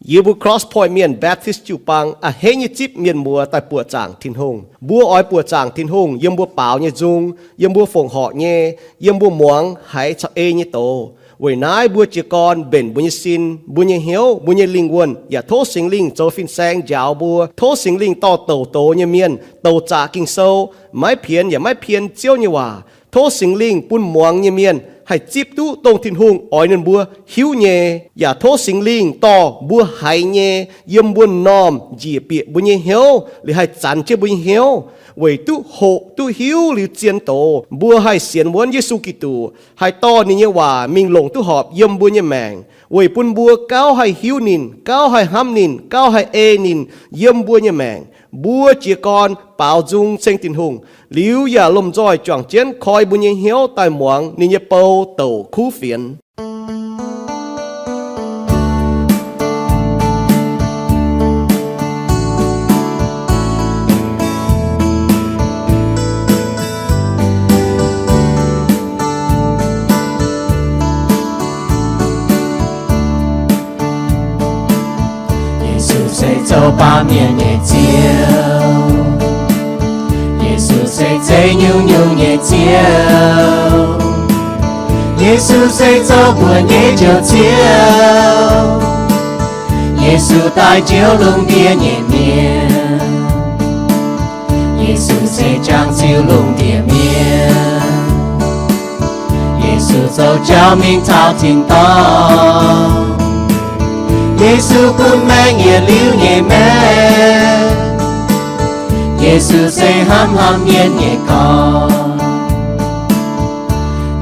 Yie mbuo Cross Point Mienh Baptist jiu-baang a'hneiv nyei zipv mienh muoz daaih buoqc zaangc Tin-Hungh. Mbuo oix buoqc zaangc Tin-Hungh yiem mbuo baaux nyei nzung, yiem mbuo fongc horc nyei, yiem mbuo muangx haiz caux ei nyei doz. Weic naaiv mbuo jiez gorn mbenc mbuo nyei sin, mbuo nyei hnyouv, mbuo nyei lingh wuonh, yaac tov Singx Lingh zoux fin-saeng njaaux mbuo. Tov Singx Lingh dorh douc doz nyei mienh, douc zaqc Ging-Sou, maiv pienx yaac maiv pien Ziouv nyei waac. Tov Singx Lingh bun muangx nyei mienh haih zipv duqv dongh Tin-Hungh oix ninh mbuo hiuv nyei, yaac tov Singx Lingh dorh mbuo haiz nyei yiem mbuo m'normh njiec bieqc mbuo nyei hnyouv, liuz haih zanx jienv mbuo nyei hnyouv, weic duqv hoqc duqv hiuv liuz zien doz, mbuo haih sienx wuonv Yesu Giduc, haih dorh ninh nyei waac mingh longc duqv horpc yiem mbuo nyei maengc, weic bun mbuo gauh haih hiuv ninh, gauh haih hnamv ninh, gauh haih ei ninh yiem mbuo nyei maengc. Mbuo jiez gorn baaux nzung ceng Tin-Hungh, liuz yaac lomh nzoih juangc jienv koi mbuo nyei hnyouv daaih muangx ninh nyei bou douc kuv fienx. Yesu se zoux baamh mienh nyei Ziouv. Yesu se zeiv nyungc-nyungc nyei Ziouv. Yesu se zoux mbuo nyei Njoux Ziouv. Yesu daaih njoux lungh ndiev nyei mienh. Yesu se jangx ziux lungh ndiev mienh. Yesu zoux jauv mingh taux tin-dorngh. Yesu bun maengc yietc liuz nyei maengc. Yesu se hnamv haaix mienh nyei gorn.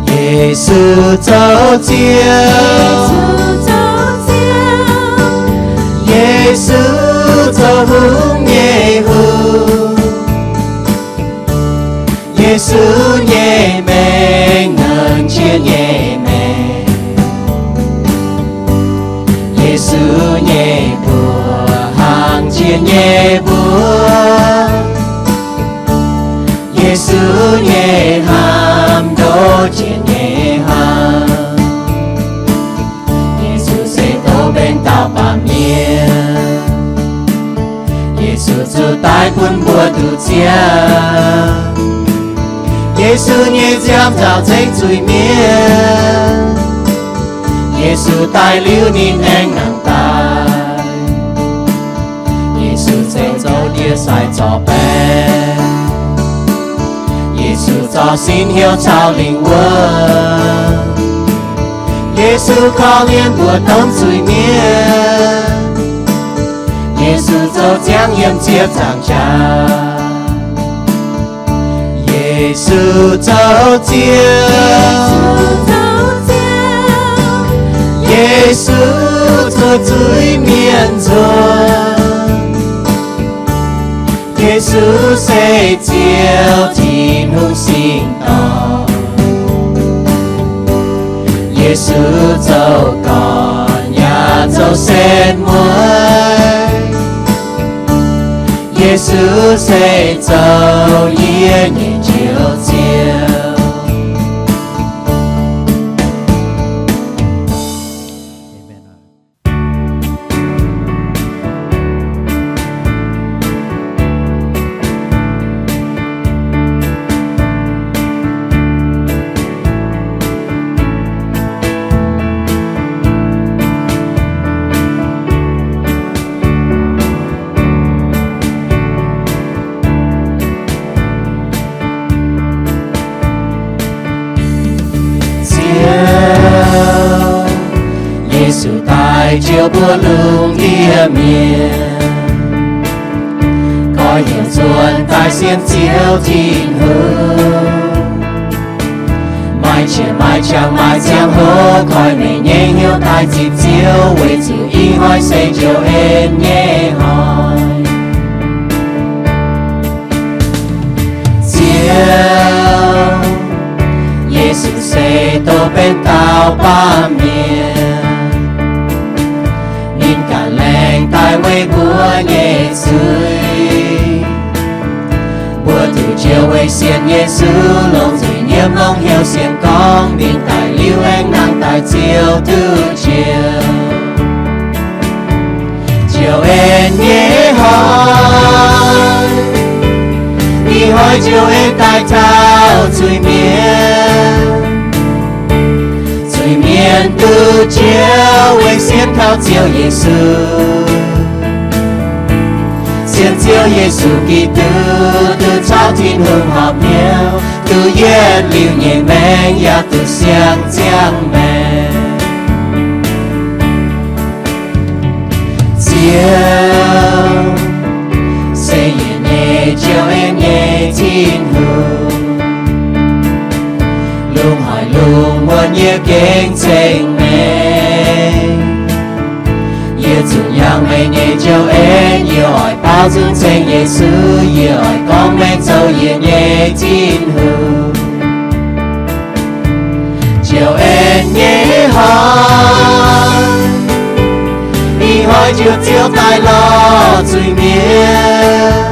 Yesu zoux Ziouv. Yesu zoux hungh nyei hungh. Yesu nyei maengc hnangv jiex nyei maengc. Yesu nyei mbuox hnangv jiex nyei mbuox. Yesu nyei hnamv ndoqv jiex nyei hnamv. Yesu se dov mbenc dauh baamh mienh. Yesu zuqc daiv bun mbuo duqv ziangh. Yesu nyei nziaamv nzaaux nzengc zuiz mienh. Yesu daaih liuz ninh aengx nangh daaih. Yesu zoux ndie sai zorc baeqc. Yesu zorc sin hnyouv caux lingh wuonh. Yesu korv-lienh mbuo domh zuiz mienh. Yesu zoux ziangh yiem ziepc nzaangc jaax. Yesu zoux Ziouv. Yesu zoux zuiz mienh nzunc. Yesu se Ziouv Tin-Hungh singx dorngh. Yesu zoux gorn yaac zoux setv mueiz. Yesu se zoux yie nyei Njoux Ziouv. Ziouv, Yesu daaih njoux mbuo lungh ndiev mienh, goiv hnyouv nzuonx daaih sienx Ziouv Tin-Hungh. Maaih qiex maaih qangx maaih ziangh hoc koiv meih nyei hnyouv daaih zipv Ziouv, weic zuqc ih hnoi se njoux en nyei hnoi. Ziouv, Yesu se dov benx dauh baamh mienh. Ninh ganh laengz daaih weic mbuo nyei zuiz. Mbuo duqv njoux weic sienx Yesu, longc nzuih nyiemv longc hnyouv sienx gorngv, ninh daic liuz aengx nangh daaih Ziouv duqv njoux. Njoux en daaih taux zuiz-mienh. Zuiz-mienh duqv njoux weic sienx kaux Ziouv Yesu. Sienx Ziouv Yesu Giduc duqv caux Tin-Hungh horpc hnyouv, duqv yietc liuz nyei maengc yaac duqv siang-ziangh maengc. Ziouv se yie nyei njoux en nyei Tin-Hungh. Lungh haaix lungh muonz yie gengh ceng meih. Yie zuqc hnyangx meih nyei njoux en, yie oix baaux nzung ceng Yesu. Yie oix gorngv meih zoux yie nyei Tin-Hungh. Njoux en nyei hnoi, ih hnoi njoux Ziouv daaih lorz zuiz-mienh.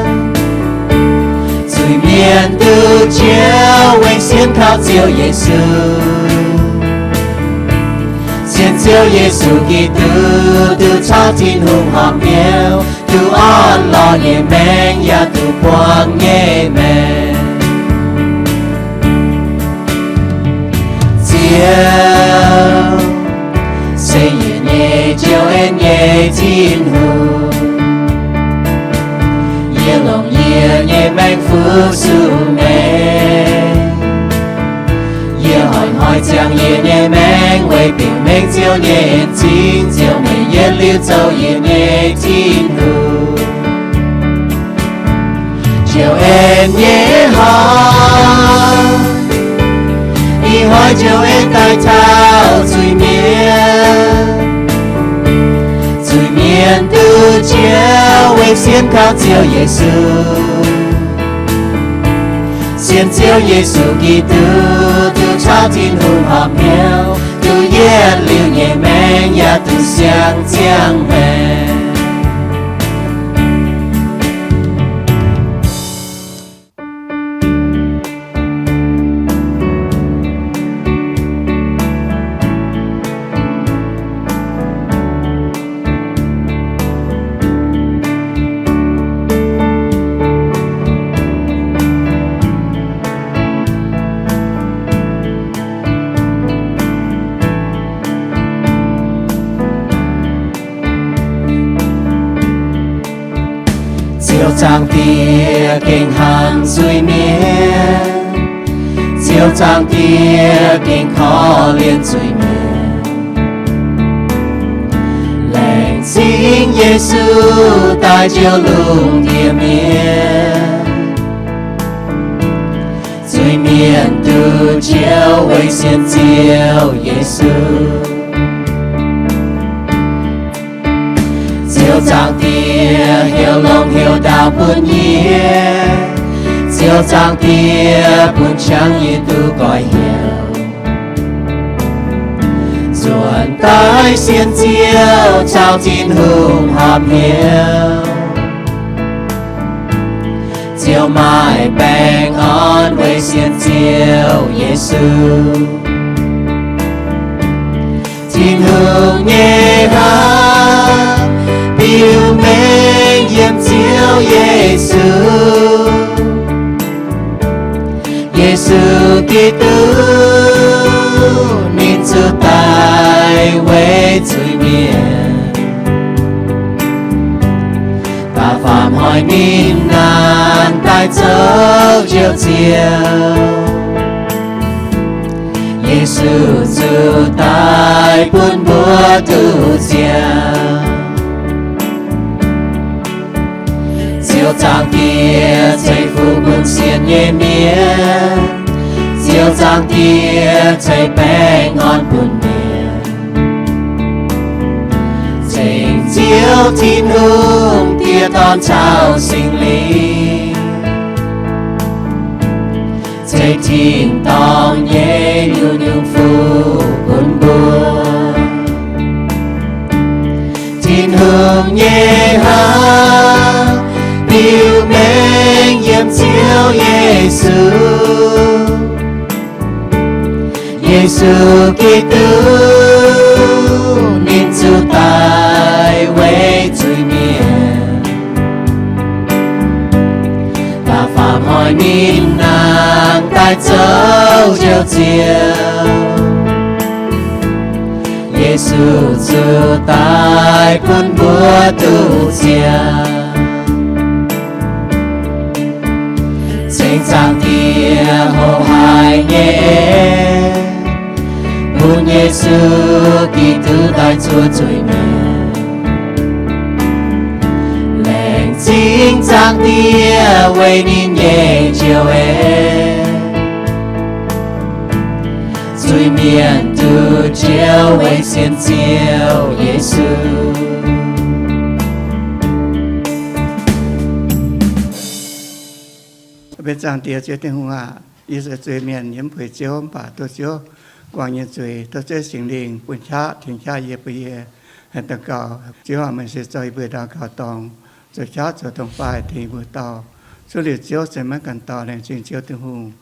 Zuiz-mienh duqv njoux weic sienx kaux Ziouv Yesu. Sienx Ziouv Yesu Giduc duqv caux Tin-Hungh horpc hnyouv, duqv orn-lorqc nyei maengc yaac duqv buangh nyei maengc. Ziouv se yie nyei njoux en nyei Tin-Hungh. Yie longc yie nyei maengc fu-sux meih. Yie hnoi-hnoi ziangh yie nyei maengc weic bieqc mengh Ziouv nyei en-zingh. Ziouv, meih yietc liuz zoux yie nyei Tin-Hungh. Njoux en nyei hnoi, ih hnoi njoux en daaih taux zuiz-mienh. Zuiz-mienh duqv njoux weic sienx kaux Ziouv Yesu. Sienx Ziouv Yesu Giduc duqv caux Tin-Hungh horpc hnyouv, duqv yietc liuz nyei maengc yaac duqv siang-ziangh maengc. Ziouv Zaangc Diex gengh hnamv zuiz-mienh. Ziouv Zaangc Diex gengh korv-lienh zuiz-mienh. Laengz zingh Yesu daaih njoux lungh ndiev mienh. Zuiz-mienh duqv njoux weic sienx Ziouv Yesu. Ziouv Zaangc Diex heuc longx heuc ndaauv bun yie. Ziouv Zaangc Diex bun qangx yie duqv goiv hnyouv. Nzuonx daaih sienx Ziouv caux Tin-Hungh horpc hnyouv. Ziouv maaih baengh orn weic sienx Ziouv Yesu. Tin-Hungh nyei hnamv biux mengh yiem Ziouv Yesu. Yesu Giduc ninh zuqc daic weic zuiz-mienh. Da'faam hnoi ninh naanc daaih zoux Njoux Ziouv. Yesu zuqc daic bun mbuo duqv ziangh. Ziouv Zaangc Diex ceix fuqv bun sienx nyei mienh. Ziouv Zaangc Diex ceix baengh orn bun mienh. Ceng Ziouv Tin-Hungh, Diex, Dorn caux Singx Lingh. Ceix tin-dorngh nyei nyungc-nyungc fuqv bun mbuo. Tin-Hungh nyei hnamv biux mengh yiem Ziouv Yesu. Yesu Giduc ninh zuqc daic weic zuiz-mienh. Da'faam hnoi Ninh nangh daaih zoux Njoux Ziouv. Yesu zuqc daaih bun mbuo duqv ziangh. Ceng Zaangc Diex hoqc haic nyei, bun Yesu Giduc daaih zuov zuiz-mienh. Laengz zingh Zaangc Diex weic ninh nyei Njoux en. Zuiz-mienh duqv Njoux weic sienx Ziouv Yesu. Mbuo Zaangc Diex Ziouv Tin-Hungh aac, yie se zuiz-mienh yiem puix Ziouv, mv baac tov Ziouv guangc yie nyei zuiz, tov Ziouv Singx Lingh bun qaqv tengx qaqv yie, bun yie haih daux gaux. Ziouv aac, meih se zoux yie mbuo ndau gaux dorngx, zoux qaqv zoux dongh fai tengx yie mbuo dauh. Cuotv liuz Ziouv se maiv ganh dauh. Laengz zingh Ziouv Tin-Hungh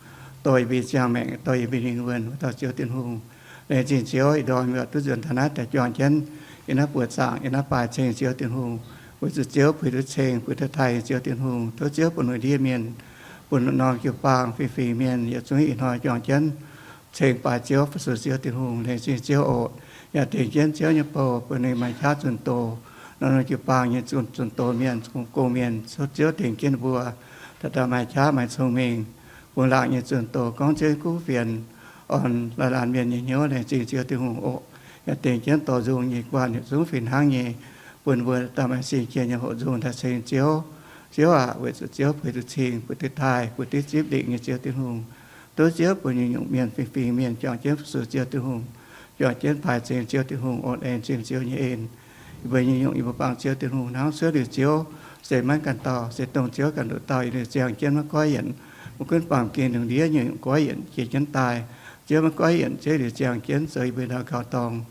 dorh yie mbuo nyei ziangh maengc, dorh yie mbuo nyei lingh wuonh, dauh Ziouv Tin-Hungh. Laengz zingh Ziouv ih ndorm yie mbuo duqv nzuonx taux naaiv daaih juangc jienv yiem naaiv buoqc zaangc, yiem naaiv baaih ceng Ziouv Tin-Hungh, weic zuqc Ziouv puix duqv ceng, puix duqv taaih nyei Ziouv Tin-Hungh. Tov Ziouv bun wuov ndiev mienh, bun norm jiu-baang fingx-fingx mienh yietc zungv ih hnoi juangc jienv ceng baaix Ziouv, fu-sux Ziouv Tin-Hungh. Laengz zingh Ziouv oc. Yaac tengx jienv Ziouv nyei bou bun ninh maaih qaqv zunh doz, norm-norm jiu-baang nyei zunh, zunh doz mienh, gong-mienh, tov Ziouv tengx jienv mbuo dauh dauh maaih qaqv maaih cong-mengh, bungx laangc nyei zunh doz gorngv Ziouv nyei kuv fienx, orn laanh laanh mienh nyei hnyouv. Laengz zingh Ziouv Tin-Hungh oc. Yaac tengx jienv dorh nzung nyei guanh yietc zungv fih hnangv nyei, bun mbuo dauh dauh maaih singx qiex nyei hoqc nzung daaih ceng Ziouv. Ziouv aac, weic zuqc Ziouv puix duqv cing, puix duqv taaih, puix duqv zipv lingc nyei Ziouv Tin-Hungh. Tov Ziouv bun nyungc-nyungc mienh fingx-fingx mienh juangc jienv fu-sux Ziouv Tin-Hungh, juangc jienv paaix ceng Ziouv Tin-Hungh, orn laengz zingh Ziouv nyei en. Yie mbuo nyungc-nyungc yie mbuo bangc Ziouv Tin-Hungh hnangv cuotv liuz Ziouv, se maiv ganh dauh, se dongh Ziouv ganh nduqc dauh yietc liuz ziangh jienv maiv goiv yienc. Maiv gunv baamh gen lungh ndiev nyungc-nyungc goiv yienc jiex jienv daaih, Ziouv maiv goiv yienc, Ziouv liuz ziangh jienv zoux yie mbuo ndau gaux dorngx.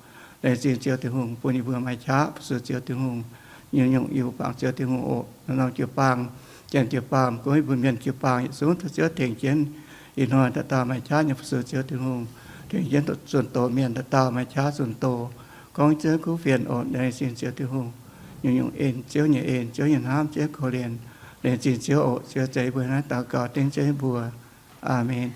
Laengz zingh Ziouv Tin-Hungh bun yie mbuo maaih qaqv fu-sux Ziouv Tin-Hungh. Nyungc-nyungc yie mbuo bangc Ziouv Tin-Hungh oc. Norm-norm jiu-baang, janx jiu-baang, gorngv yie mbuo mienh jiu-baang yietc zungv tov Ziouv tengx jienv ih hnoi dauh dauh maaih qaqv nyei fu-sux Ziouv Tin-Hungh, tengx jienv zunh doz mienh dauh dauh maaih qaqv zunh doz gorngv Ziouv kuv fienx oc. Laengz zingh Ziouv Tin-Hungh. Nyungc-nyungc en Ziouv nyei en, Ziouv nyei hnamv, Ziouv korv-lienh. Laengz zingh Ziouv oc. Ziouv, zeiz yie mbuo naaiv daux gaux dengv Ziouv mbuox. Aamen.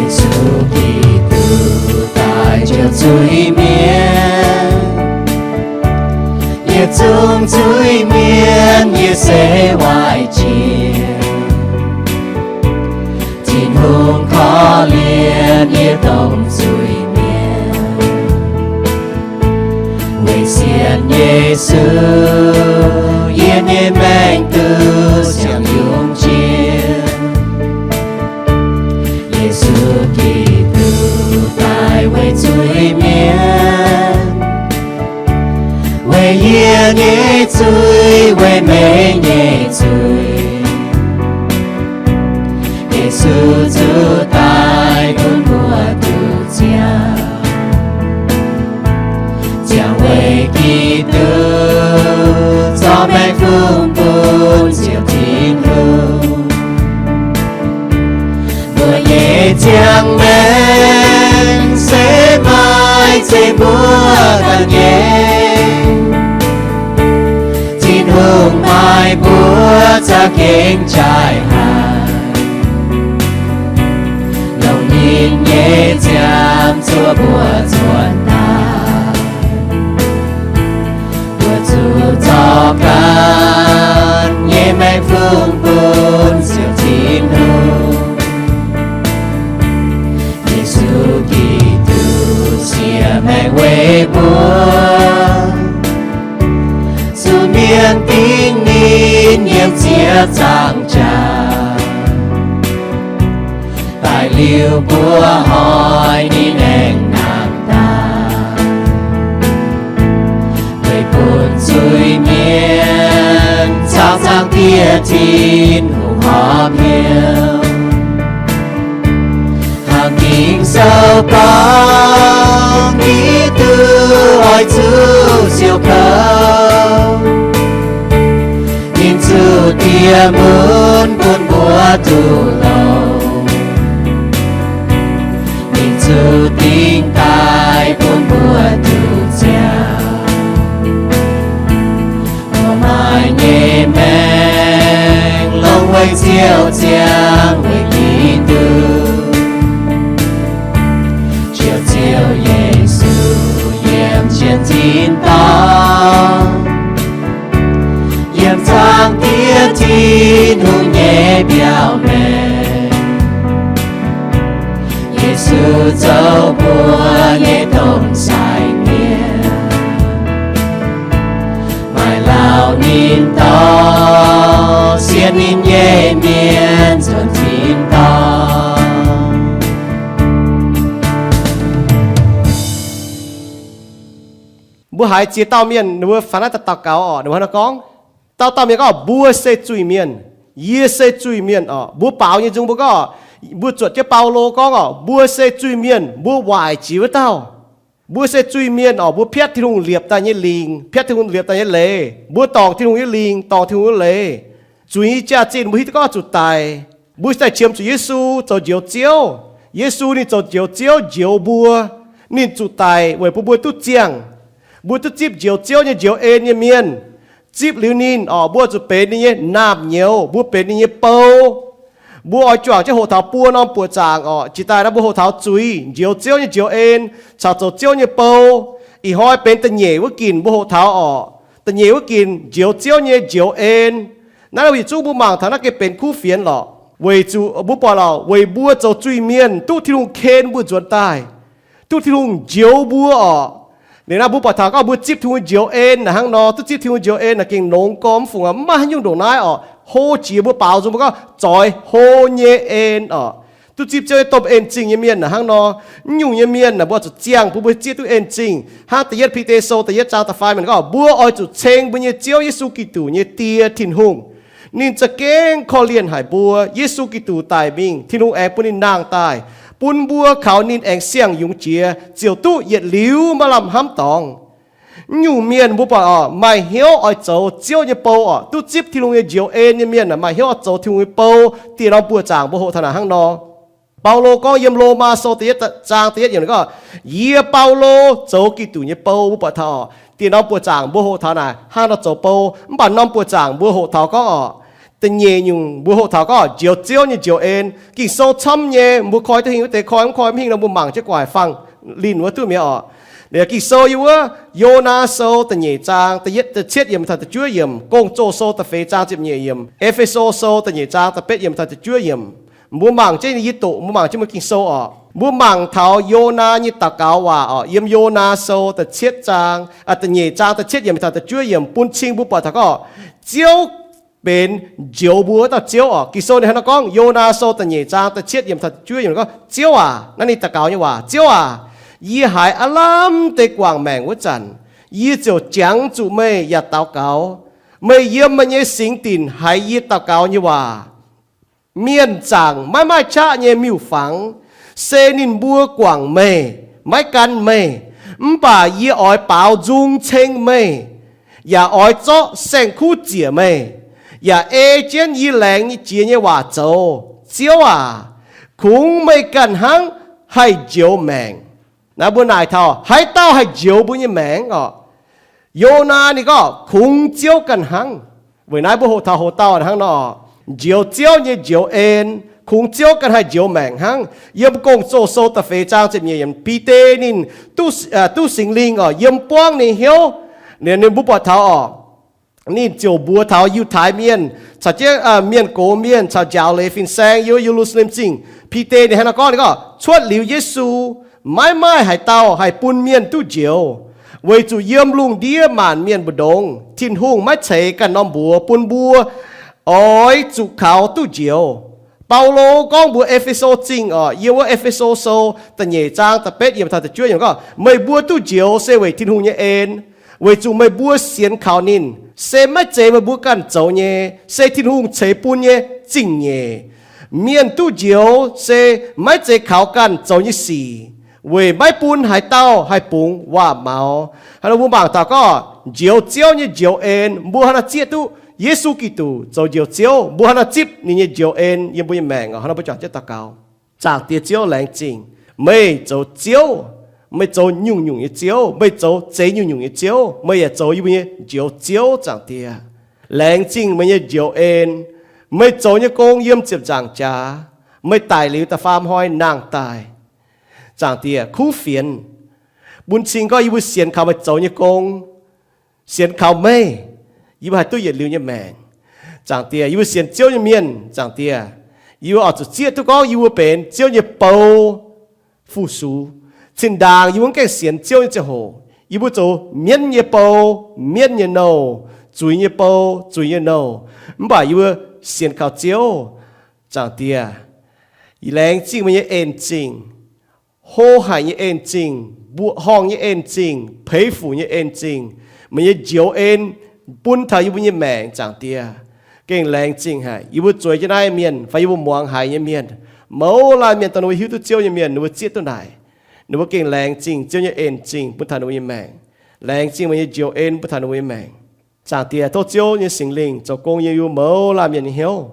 Yesu Giduc daaih njoux zuiz-mienh, yietc zungv zuiz-mienh yie se waaic jiex. Tin-Hungh korv-lienh yie dongh zuiz-mienh. Weic sienx Yesu, yie nyei maengc duqv siang-yungz jiex. Yesu Giduc daaih weic zuiz-mienh, weic yie nyei zuiz, weic meih nyei zuiz. Yesu zuqc daaih bun mbuo duqv ziangh, ziangh weic Giduc zorqv maengx fungx bun Ziouv Tin-Hungh. Mbuo nyei ziangh maengc se maaih zeiv mbuo ganh nyei. Tin-Hungh maaih mbuo za'gengh jaaix haic, longc ninh nyei nziaamv zuov mbuo cuotv daaih. Mbuo zuqc zorqv ganh nyei maengx fungx bun Ziouv Tin-Hungh. Yesu Giduc siex maengc weic mbuo, zuqc mienh dingc ninh yiem ziex zaangc jaax, daaih liuz mbuo hnoi ninh aengx nangh daaih, weic bun zuiz-mienh caux Zaangc Diex Tin-Hungh horpc hnyouv. Dongh Giduc oix zuqc siou kouv, ninh zuqc diex mun bun mbuo duqv louc, ninh zuqc dingc daaih bun mbuo duqv ziangh. Mbuo maaih nyei maengc longx weic Ziouv ziangh, weic Giduc. Ziouv, Ziouv Yesu, yiem jienv tin-dorngh, yiem Zaangc Diex Tin-Hungh nyei mbiauz maengc. Yesu zoux mbuo nyei domh sai mienh, maaih lauh ninh dorh sienx ninh nyei mienh nzuonx tin-dorngh. Mbuo haiz ziex dauh mienh, ninh mbuo fangx naaiv daux gaux orqc, ninh mbuo hnangv naaiv gorngv, dauh dauh mienh gorngv, mbuo se zuiz-mienh, yie se zuiz-mienh orqc. Mbuo baaux nyei nzung mbuo gorngv, mbuo zuotc jienv Baulo gorngv orqc, mbuo se zuiz-mienh, mbuo waaic jiex wuov dauh. Mbuo se zuiz-mienh orqc, mbuo piatv Tin-Hungh liepc daaih nyei lingc, piatv Tin-Hungh liepc daaih nyei leiz, mbuo dorngc Tin-Hungh nyei lingc, dorngc Tin-Hungh nyei leiz. Zuiz jaax-zinh mbuo hiuv duqv gorngv zuqc daic. Mbuo daaih qiemx zuqc Yesu zoux Njoux Ziouv. Yesu ninh zoux Njoux Ziouv njoux mbuo. Ninh zuqc daic weic bun mbuo duqv ziangh. Mbuo duqv zipv njoux Ziouv nyei njoux en nyei mienh. Zipv liuz ninh orqc, mbuo zuqc benx ninh nyei naamh nyouz, mbuo benx ninh nyei bou. Mbuo oix juangc jienv hoqc taux buo norm buoqc zaangc orqc. Jiex daaih naaiv mbuo hoqc taux zuiz, njoux Ziouv nyei njoux en, caux zoux Ziouv nyei bou. Ih hnoi benx da'nyeic wuov ginc mbuo hoqc taux orqc. Da'nyeic wuov ginc njoux Ziouv nyei njoux en. Naaiv yietc zungv mbuo mangc taux naaiv gengh benx kuv fienx lorqc. Weic zuqc mbuo buatc lorqc, weic mbuo zoux zuiz-mienh duqv Tin-Hungh ken mbuo nzuonx daaih, duqv Tin-Hungh njoux mbuo orqc. Liuz naaiv mbuo buatc taux gorngv mbuo zipv Tin-Hungh njoux en naaic hnangv nor, duqv zipv Tin-Hungh njoux en naaic gengh longx gormx fungc aqv. Maiv maaih haaix nyungc ndongc naaiv orqc. Hlo jiex mbuo baaux nzung mbuo gorngv zoix hlo nyei en orqc. Duqv zipv Ziouv nyei domh en-zingh nyei mienh naaic hnangv nor, mv nyungc nyei mienh naaic mbuo zuqc ziangh bun mbuo zieqv duqv en-zingh. Hnangv da'yietv Bide Sou da'yietv zaang da'faam mienh gorngv, mbuo oix zuqc ceng mbuo nyei Ziouv Yesu Giduc nyei Die Tin-Hungh. Ninh za'gengh korv-lienh haic mbuo. Yesu Giduc daic mingh, Tin-Hungh aengx bun ninh nangh daaih, bun mbuo kaux ninh aengx siang-yungz jiex, ziouc duqv yietc liuz maiv lamh hnamv dorngx. Mv nyungc mienh mbuo buatc orqc, maaih hnyouv oix zoux Ziouv nyei bou orqc, duqv zipv Tin-Hungh nyei njoux en nyei mienh aah, maaih hnyouv oix zoux Tin-Hungh nyei bou. Dieh norm buoqc zaangc mbuo hoqc taux naaic hnangv nor. Baulo gorngv yiem Lomaa Sou da'yietv zaang da'yietv yiemc gorngv, yie Baulo zoux Giduc nyei bou. Mbuo buatc taux orqc, dieh norm buoqc zaangc mbuo hoqc taux naaic hnangv nor zoux bou. Mv baac norm buoqc zaangc mbuo hoqc taux gorngv orqc, da'nyeic nyungc mbuo hoqc taux gorngv njoux Ziouv nyei njoux en. Ging-Sou camv nyei, mbuo koi duqv hingh wuov deix koi, mv koi mv hingh nor mbuo mangc jienv gu'nguaaic fangx linh wuov duqv mi'aqv orqc. Liuz Ging-Sou yiem wuov Yonaa Sou da'nyeic zaang da'cietv yiemc taux da'juov yiemc, Gong-Zoh Sou da'feix zaang ziepc nyeic yiemc, E^fe^so Sou da'nyeic zaang da'betv yiemc taux da'juov yiemc. Mbuo mangc jienv yie doqc, mbuo mangc jienv mbuo Ging-Sou orqc. Mbuo mangc taux Yonaa nyei daux gaux waac orqc, yiem Yonaa Sou da'cietv zaang, da'nyeic zaang da'cietv yiemc taux da'juov yiemc bun cing mbuo buatc taux gorngv Ziouv benx njoux mbuo wuov dauh Ziouv orqc. Ging-Sou ninh hnangv naaiv gorngv, Yonaa Sou da'nyeic zaang da'cietv yiemc taux da'juov yiemc gorngv, Ziouv aac, naaiv ninh daux gaux nyei waac, Ziouv aac, yie haiz aav lamh deix guangc maengc wuov zanc, yie ziouc jangx zuqc meih yaac daux gaux. Meih yiem meih nyei singx dinc haiz yie daux gaux nyei waac. Mienh zaangc maiv maaih qaqv nyei miuc-fangx, se ninh mbuo guangc meih, maiv gan meih. Mv baac yie oix baaux nzung ceng meih, yaac oix zorqv saeng-kuv ziec meih, yaac ei jienv yie laengz jiex nyei waac zoux. Ziouv aac, kungx meih ganh hnangv haih njoux maengc. Naaiv mbuo naaic taux haaix dauh haih njoux mbuo nyei maengc orqc? Yonaa ninh gorngv kungx Ziouv ganh hnangv. Weic naaiv mbuo hoqc taux hoc dauh hnangv nor, njoux Ziouv nyei njoux en, kungx Ziouv ganh haih njoux maengc hnangv. Yiem Gong-Zoh Sou da'feix zaang ziepc nyeic yiemc, Bide ninh duqv, duqv Singx Lingh orqc, yiem buangv ninh hnyouv. Ninh, ninh mbuo buatc taux orqc, ninh ziouc mbuox taux Yiutai Mienh caux jienv mienh gox mienh caux njaaux leiz fin-saeng yiem Ye^lu^saa^lem Zingh. Bide ninh hnangv nor gorngv, ninh gorngv, cuotv liuz Yesu, maiv maaih haaix dauh haih bun mienh duqv njoux, weic zuqc yiem lungh ndiev maanc mienh mbu'ndongx Tin-Hungh maiv ceix ganh norm mbuox bun mbuo oix zuqc kaux duqv njoux. Baulo gorngv mbuox E^fe^so Zingh orqc, yiem wuov E^fe^so Sou da'nyeic zaang da'betv yiemc taux da'juov yiemc gorngv, meih mbuo duqv njoux se weic Tin-Hungh nyei en, weic zuqc meih mbuo sienx kaux ninh. Se maiv zeiz meih mbuo ganh zoux nyei, se Tin-Hungh ceix bun nyei zingh nyeic. Mienh duqv njoux se maiv zeiz kaux ganh zoux nyei sic, weic maiv bun haaix dauh haih bungx waac-maux. Hnangv nor mbuo mangc taux gorngv njoux Ziouv nyei njoux en, mbuo hnangv nor zieqv duqv Yesu Giduc zoux njoux Ziouv, mbuo hnangv nor zipv ninh nyei njoux en yiem mbuo nyei maengc oc. Hnangv nor mbuo juangc jienv daux gaux. Zaangc Diex Ziouv, laengz zingh meih zoux Ziouv. Meih zoux nyungc-nyungc nyei Ziouv. Meih zoux zeix nyungc-nyungc nyei Ziouv. Meih yaac zoux yie mbuo nyei njoux Ziouv, Zaangc Diex. Laengz zingh meih nyei njoux en. Meih zoux nyei gong yiem ziepc nzaangc jaax, meih daic liuz da'faam hnoi nangh daaih. Zaangc Diex, kuv fienx, bun cing gorngv yie mbuo sienx kaux meih zoux nyei gong, sienx kaux meih, yie mbuo haih duqv yietc liuz nyei maengc. Zaangc Diex, yie mbuo sienx Ziouv nyei mienh, Zaangc Diex, yie mbuo oix zuqc zieqv duqv gorngv yie mbuo benx Ziouv nyei bou fu-sux. Zinh ndaangc yie mbuo mv gaengh sienx Ziouv nyei ziangh hoc, yie mbuo zoux mienv nyei bou, mienv nyei nouh, zuiz nyei bou, zuiz nyei nouh. Mv baac yie mbuo sienx kaux Ziouv, Zaangc Diex, laengz zingh meih nyei en-zingh, hlo haic nyei en-zingh, mbuoqc horngh nyei en-zingh, peix fuc nyei en-zingh, meih nyei njoux en bun taux yie mbuo nyei maengc, Zaangc Diex. Gengh laengz zingh haic, yie mbuo zueiz jienv naaiv mienh fai yie mbuo muangx haiz nyei mienh, mouz laanh mienh dongh ninh mbuo hiuv duqv Ziouv nyei mienh, ninh mbuo zieqv duqv naaic. Ninh mbuo gengh laengz zingh Ziouv nyei en-zingh bun taux ninh mbuo nyei maengc. Laengz zingh meih nyei njoux en bun taux ninh mbuo nyei maengc. Zaangc Diex, tov Ziouv nyei Singx Lingh zoux gong yiem yie mbuo mouz laanh mienh nyei hnyouv,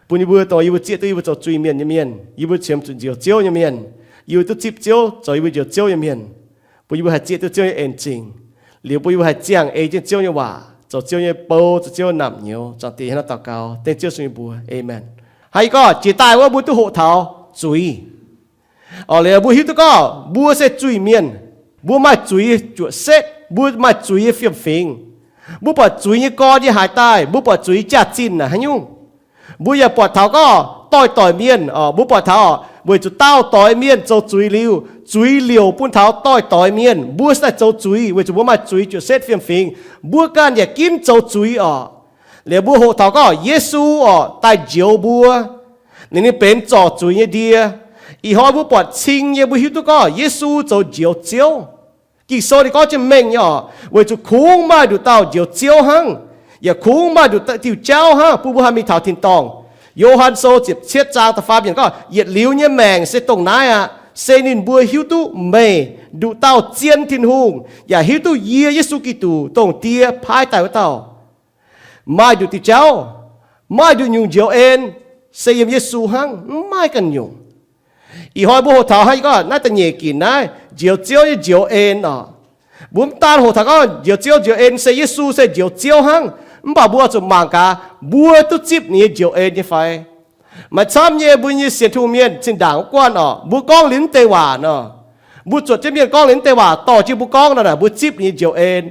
bun yie mbuo dongh yie mbuo zieqv duqv yie mbuo zoux zuiz-mienh nyei mienh, yie mbuo qiemx zuqc njoux Ziouv nyei mienh, yie mbuo duqv zipv Ziouv, zoux yie mbuo njoux Ziouv nyei mienh, bun yie mbuo haih zieqv duqv Ziouv nyei en-zingh, liuz bun yie mbuo haih ziangh ei jienv Ziouv nyei waac, zoux Ziouv nyei bou, zoux Ziouv naamh nyouz. Zaangc Diex, hnangv nor daux gaux dengv Ziouv Yesu nyei mbuox, aamen. Hnangv yie gorngv jiex daaih wuov mbuo duqv hoqc taux zuiz. Orqc, liuz mbuo hiuv duqv gorngv mbuo se zuiz-mienh. Mbuo maaih zuiz nyei juoqc setv, mbuo maaih zuiz nyei fiem-fingx. Mbuo buatc zuiz nyei gorn yie haaix daaih, mbuo buatc zuiz nyei jaax-zinh naaic haaix nyungc. Mbuo yaac buatc taux gorngv doix-doix mienh, orqc, mbuo buatc taux orqc, weic zuqc dauh doix mienh zoux zuiz liuz, zuiz liouc bun taux doix-doix mienh. Mbuo se daaih zoux zuiz weic zuqc mbuo maaih zuiz juoqc setv fiem-fingx. Mbuo ganh yaac ginv zoux zuiz orqc. Liuz mbuo hoqc taux gorngv Yesu orqc daaih njoux mbuo. Ninh, ninh benx zorc zuiz nyei ndie. Ih hnoi mbuo buatc cing nyei, mbuo hiuv duqv gorngv Yesu zoux njoux Ziouv. Ging-Sou ninh gorngv jienv mengh nyei orqc, weic zuqc kungx maaih nduqc dauh njoux Ziouv hnangv, yaac kungx maaih nduqc diuh jauv hnangv bun mbuo haih mingh taux tin-dorngh. Yo^han Sou ziepc cietv zaang da'faam yiemc gorngv, yietc liuz nyei maengc se dongh naaiv aqv, se ninh mbuo hiuv duqv meih, nduqc dauh zien Tin-Hungh, yaac hiuv duqv yie, Yesu Giduc, dongh Die paaiv daaih wuov dauh. Maaih nduqc diuh jauv, maaih nduqc nyungc njoux en, se yiem Yesu hnangv, mv maaih ganh nyungc. Ih hnoi mbuo hoqc taux hnangv yie gorngv naaiv da'nyeic ginc naaiv njoux Ziouv nyei njoux en orqc. Mbuo mv daan hoqc taux gorngv njoux Ziouv njoux en se Yesu se njoux Ziouv hnangv, mv baac mbuo zuqc mangc gaax mbuo duqv zipv ninh nyei njoux en nyei fai. Maaih camv nyei mbuo nyei sienx Tin-Hungh mienh zinh ndaangc wuov guanh orqc, mbuo gorngv liuz mv deix waac nor, mbuo zuotc jienv mienh gorngv liuz mv deix waac dorh jienv mbuo gorngv nor naaic, mbuo zipv ninh nyei njoux en.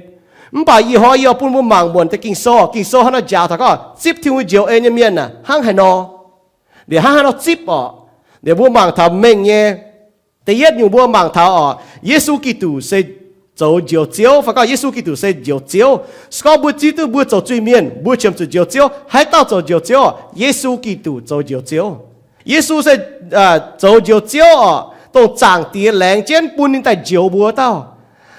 Mv baac ih hnoi yie oix bun mbuo mangc muonc deix Ging-Sou. Ging-Sou hnangv nor njaaux taux gorngv zipv Tin-Hungh nyei njoux en nyei mienh aah, hnangv haaix nor. Liuz hnangv haaix nor zipv orqc? Liuz mbuo mangc taux mengh nyei. Da'yietv nyungc mbuo mangc taux orqc, Yesu Giduc se zoux njoux Ziouv, fai gorngv Yesu Giduc se njoux Ziouv. Se gorngv mbuo zipv duqv mbuo zoux zuiz-mienh, mbuo qiemx zuqc njoux Ziouv. Haaix dauh zoux njoux Ziouv? Yesu Giduc zoux njoux Ziouv. Yesu se zoux njoux Ziouv orqc, dongh Zaangc Diex laengz jienv bun ninh daaih njoux mbuo dauh.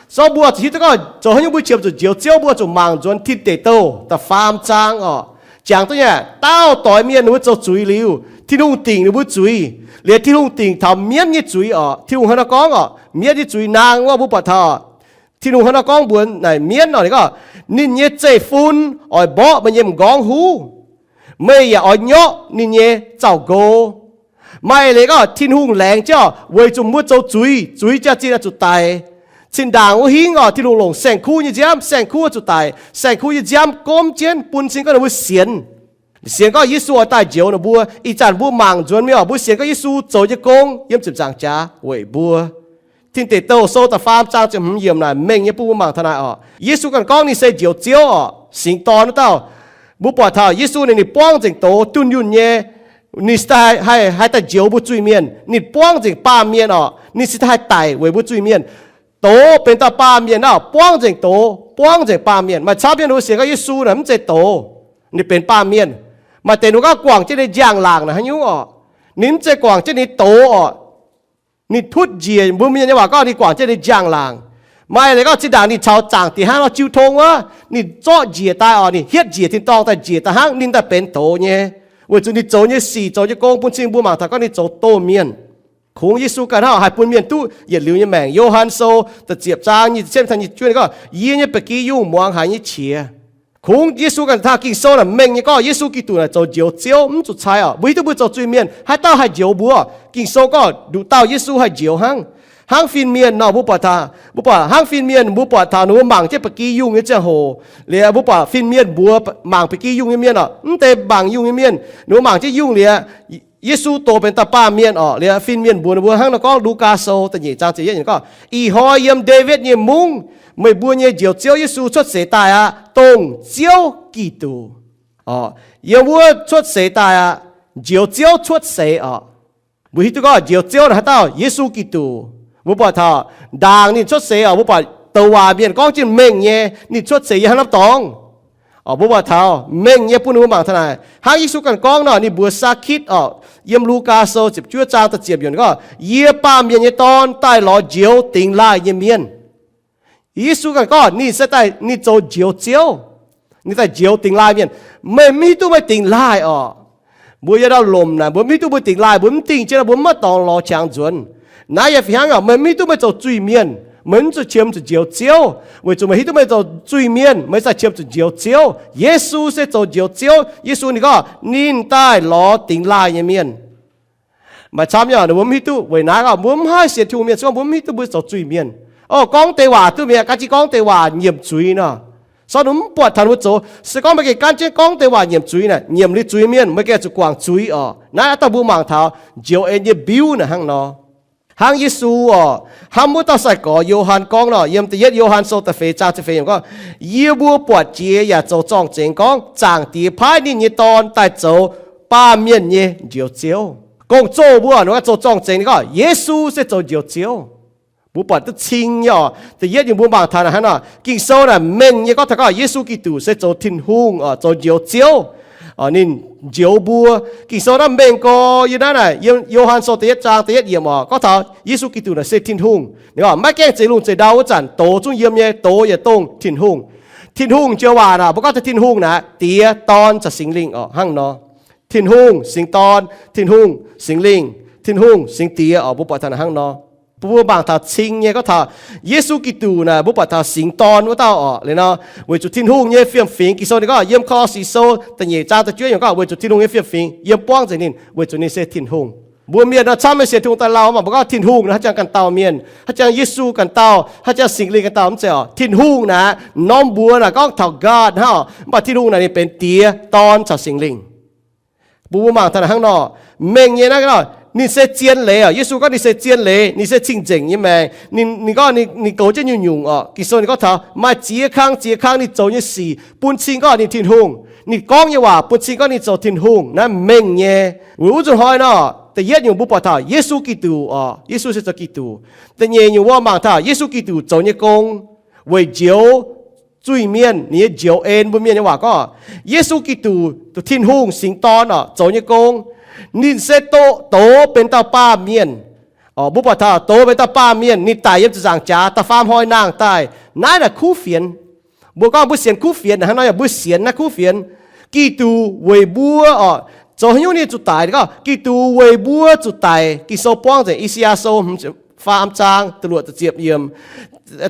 Se gorngv mbuo zuqc hiuv duqv gorngv zoux haaix nyungc mbuo qiemx zuqc njoux Ziouv, mbuo zuqc mangc nzuonx Tin Deic Douh da'faam zaang orqc. Jangx duqv nyei, dauh doix mienh ninh mbuo zoux zuiz liuz, Tin-Hungh dingc ninh mbuo zuiz. Liuz Tin-Hungh dingc taux mienv nyei zuiz orqc. Tin-Hungh hnangv nor gorngv orqc, mienv nyei zuiz naang wuov mbuo buatc taux Tin-Hungh hnangv nor gorngv mbuox naaic mienv orqc, ninh gorngv, ninh nyei zeiv-fun oix mborqv meih nyei m'nqorngv huv. Meih yaac oix nyorqv ninh nyei zaux-nqox. Maaih leiz gorngv Tin-Hungh laengz jienv orqc, weic zuqc mbuo zoux zuiz, zuiz jaax-zinh oix zuqc daic. Zinh ndaangc wuov hingv orqc, Tin-Hungh longc saeng-kuv nyei nziaamv, saeng-kuv oix zuqc daic, saeng-kuv nyei nziaamv gomv jienv bun cing gorngv ninh mbuo sienx. Sienx gorngv Yesu oix daaih njoux ninh mbuo. Ih zanc mbuo mangc nzuonx mingh orqc, mbuo sienx gorngv Yesu zoux nyei gong yiem ziepc nzaangc jaax weic mbuo. Tin Deic Douh Sou da'faam zaang ziepc hmz yiemc naaic mengh nyei bun mbuo mangc taux naaic orqc. Yesu ganh gorngv ninh se njoux Ziouv orqc, singx dorn wuov dauh. Mbuo buatc taux Yesu ninh, ninh buangv nzengc doz dunh yunh nyei. Ninh se haih, haih daaih njoux mbuo zuiz-mienh. Ninh buangv nzengc baamh mienh orqc, ninh se haih daic weic mbuo zuiz-mienh. Doz benx dauh baamh mienh orqc, buangv nzengc doz, buangv nzengc baamh mienh. Maaih camv mienh ninh mbuo sienx gorngv Yesu naaic mv zeiz doz, ninh benx baamh mienh. Maaih deix ninh mbuo gorngv guangc jienv ninh njang-laangc naaic haaix nyungc orqc? Ninh mv zeiz guangc jienv ninh doz orqc. Ninh tutv njiec, mbuo mienh nyei waac gorngv ninh guangc jienv ninh njang-laangc. Maaih leiz gorngv zinh ndaangc ninh caux Zaangc Diex hnangv nor jiu tong wuov, ninh zorqv njiec daaih orqc, ninh hietv njiec tin-dorngh daaih njiec daaih hnangv ninh daaih benx doz nyei. Weic zuqc ninh zoux nyei sic, zoux nyei gong bun cing mbuo mangc taux gorngv ninh zoux domh mienh. Kungx Yesu ganh hnangv haih bun mienh duqv yietc liuz nyei maengc. Yo^han Sou da'ziepc zaang nyic ziepc cietv taux nyic ziepc juov gorngv, Yie nyei ba'gi yungh muangx haiz nyei qiex. Kungx Yesu ganh taux Ging-Sou naaic mengh nyei gorngv Yesu Giduc naaic zoux Njoux Ziouv, mv zuqc cai oc. Mbuo hiuv duqv mbuo zoux zuiz-mienh, haaix dauh haih njoux mbuo? Ging-Sou gorngv nduqc dauh Yesu haih njoux hnangv. Hnangv fin-mienh nor, mbuo buatc taux, mbuo buatc hnangv fin-mienh, mbuo buatc taux ninh mbuo mangc jienv ba'gi yungh nyei ziangh hoc, liuz mbuo buatc fin-mienh mbuox mangc ba'gi yungh nyei mienh oc, mv deix mangc yungh nyei mienh, ninh mbuo mangc jienv yungh liuz, Yesu doz benx dauh baamh mienh oc, liuz fin-mienh mbuox ninh mbuo hnangv nor gorngv, Lugaa Sou da'nyeic zaang ziepc yietv yiemc gorngv, Ih hnoi yiem Ndaawitv nyei mungv meih mbuo nyei Njoux Ziouv Yesu cuotv seix daaih aqv, dongh Ziouv Giduc. Yiem wuov cuotv seix daaih aqv, Njoux Ziouv cuotv seix oc. Mbuo hiuv duqv gorngv Njoux Ziouv naaic haaix dauh? Yesu Giduc. Mbuo buatc taux ndaangc ninh cuotv seix oc, mbuo buatc douc waac mienh gorngv jienv mengh nyei, ninh cuotv seix yiem hnangv naaiv dorngx. Mbuo buatc taux mengh nyei bun ninh mbuo mangc taux naaic. Hnangv Yesu ganh gorngv nor, ninh mbuox Saa^kitv oc, yiem Lugaa Sou ziepc juov zaang da'ziepc yiemc gorngv, Yie, Baamh Mienh nyei Dorn, daaih lorz njoux dingx laaih nyei mienh. Yesu ganh gorngv ninh se daaih, ninh zoux Njoux Ziouv. Ninh daaih njoux dingx laaih mienh. Meih mv hiuv duqv meih dingx laaih oc. Mbuo yiem ndau lomc naaic, mbuo mv hiuv duqv mbuo dingx laaih, mbuo mv dingh jienv, mbuo mv maaih dorngx lorz qangx nzuonx. Naaiv yaac fih hnangv oc, meih mv hiuv duqv meih zoux zuiz-mienh, meih mv zuqc qiemx zuqc Njoux Ziouv, weic zuqc meih hiuv duqv meih zoux zuiz-mienh, meih zai qiemx zuqc Njoux Ziouv. Yesu se zoux Njoux Ziouv. Yesu ninh gorngv ninh daaih lorz dingx laaih nyei mienh. Maaih camv nyei, ninh mbuo mv hiuv duqv. Weic naaiv gorngv mbuo mv haih sienx Tin-Hungh mienh se gorngv mbuo mv hiuv duqv mbuo zoux zuiz-mienh. Orv, gorngv deix waac duqv mi'aqv, gan jienv gorngv deix waac nyiemc zuiz nor. Sortv ninh mv buatc taux ninh mbuo zoux, se gorngv meih gengh gan jienv gorngv deix waac nyiemc zuiz naaic, nyiemc liuz zuiz mienh, meih gengh zuqc guangc zuiz oc. Naaiv dauh mbuo mangc taux njoux en nyei mbiuv naaic hnangv nor. Hnangv Yesu oc, hnamv wuov dauh sai-gorx Yo^han gorngv nor, yiem da'yietv Yo^han Sou da'feix zaang ziepc feix yiemc gorngv, Yie mbuo buatc jiex yaac zoux zorng-zengx gorngv Zaangc Diex paaiv ninh nyei Dorn daaih zoux baamh mienh nyei Njoux Ziouv. Gong-zoh mbuo nor zoux zorng-zengx ninh gorngv Yesu se zoux Njoux Ziouv. Mbuo buatc duqv cing nyei oc. Da'yietv nyungc mbuo mangc taux naaic hnangv nor, Ging-Sou naaic mengh nyei gorngv taux gorngv Yesu Giduc se zoux Tin-Hungh oc, zoux Njoux Ziouv. Ninh njoux mbuo. Ging-Sou naaiv mengh gorx yiem naaiv naaic, yiem Yo^han Sou da'yietv zaang da'yietv yiemc oc, gorngv taux Yesu Giduc naaic se Tin-Hungh. Ninh gorngv maiv gaengh zeix lungh zeix ndau wuov zanc, doz zungv yiem nyei, doz yaac dongh Tin-Hungh. Tin-Hungh joux waac naaic, mbuo gorngv taux Tin-Hungh naaic, Diex, Dorn caux Singx Lingh oc, hnangv nor. Tin-Hungh, Singx Dorn, Tin-Hungh, Singx Lingh, Tin-Hungh, Singx Diex oc, mbuo buatc taux naaic hnangv nor. Mbuo mangc taux cing nyei gorngv taux Yesu Giduc naaic, mbuo buatc taux Singx Dorn wuov dauh oc. Liuz nor, weic zuqc Tin-Hungh nyei fiem-fingx, Ging-Sou ninh gorngv yiem Ko^lo^si Sou da'nyeic zaang da'juov yiemc gorngv, weic zuqv Tin-Hungh nyei fiem-fingx yiem buangv nzengc ninh, weic zuqc ninh se Tin-Hungh. Mbuo mienh nor camv nyei sienx Tin-Hungh daaih lauh, mv baac mbuo gorngv Tin-Hungh naaic, haaix jangx ganh dauh mienh, haaix jangx Yesu ganh dauh, haaix jangx Singx Lingh ganh dauh, mv zeiz oc. Tin-Hungh naaic norm mbuox naaic gorngv taux God hnangv oc, mv baac Tin-Hungh naaic ninh benx Diex, Dorn caux Singx Lingh. Mbuo mbuo mangc taux naaic hnangv nor, mengh nyei naaiv, ninh se zien leiz oc. Yesu gorngv ninh se zien leiz, ninh se cing-nzengc nyei maengc. Ninh, ninh gorngv ninh, ninh goux jienv nyungc-nyungc oc. Ging-Sou ninh gorngv taux maaih ziex kang, ziex kang ninh zoux nyei sic bun cing gorngv ninh Tin-Hungh. Ninh gorngv nyei waac bun cing gorngv ninh zoux Tin-Hungh. Naaiv mengh nyei. Weic wuov nzunc hnoi nor, da'yietv nyungc mbuo buatc taux Yesu Giduc oc. Yesu se zoux Giduc. Da'nyeic nyungc mbuo mangc taux Yesu Giduc zoux nyei gong weic njoux zuiz-mienh, ninh nyei njoux en. Mbuo mienh nyei waac gorngv, Yesu Giduc, Tin-Hungh Singx Dorn oc, zoux nyei gong, ninh se doqc doz benx dauh baamh mienh. Mbuo buatc taux doz benx dauh baamh mienh, ninh daic yiem ziepc nzaangc jaax da'faam hnoi nangh daaih. Naaiv naaic kuv fienx. Mbuo gorngv mbuo sienx kuv fienx, hnangv nor yaac mbuo sienx naaiv kuv fienx. Giduc weic mbuo oc, zoux haaix nyungc ninh zuqc daic? Gorngv Giduc weic mbuo zuqc daic. Ging-Sou buangv nzengc, I^saa^yaa Sou faam zaang da'luoqc da'ziepc yiemc,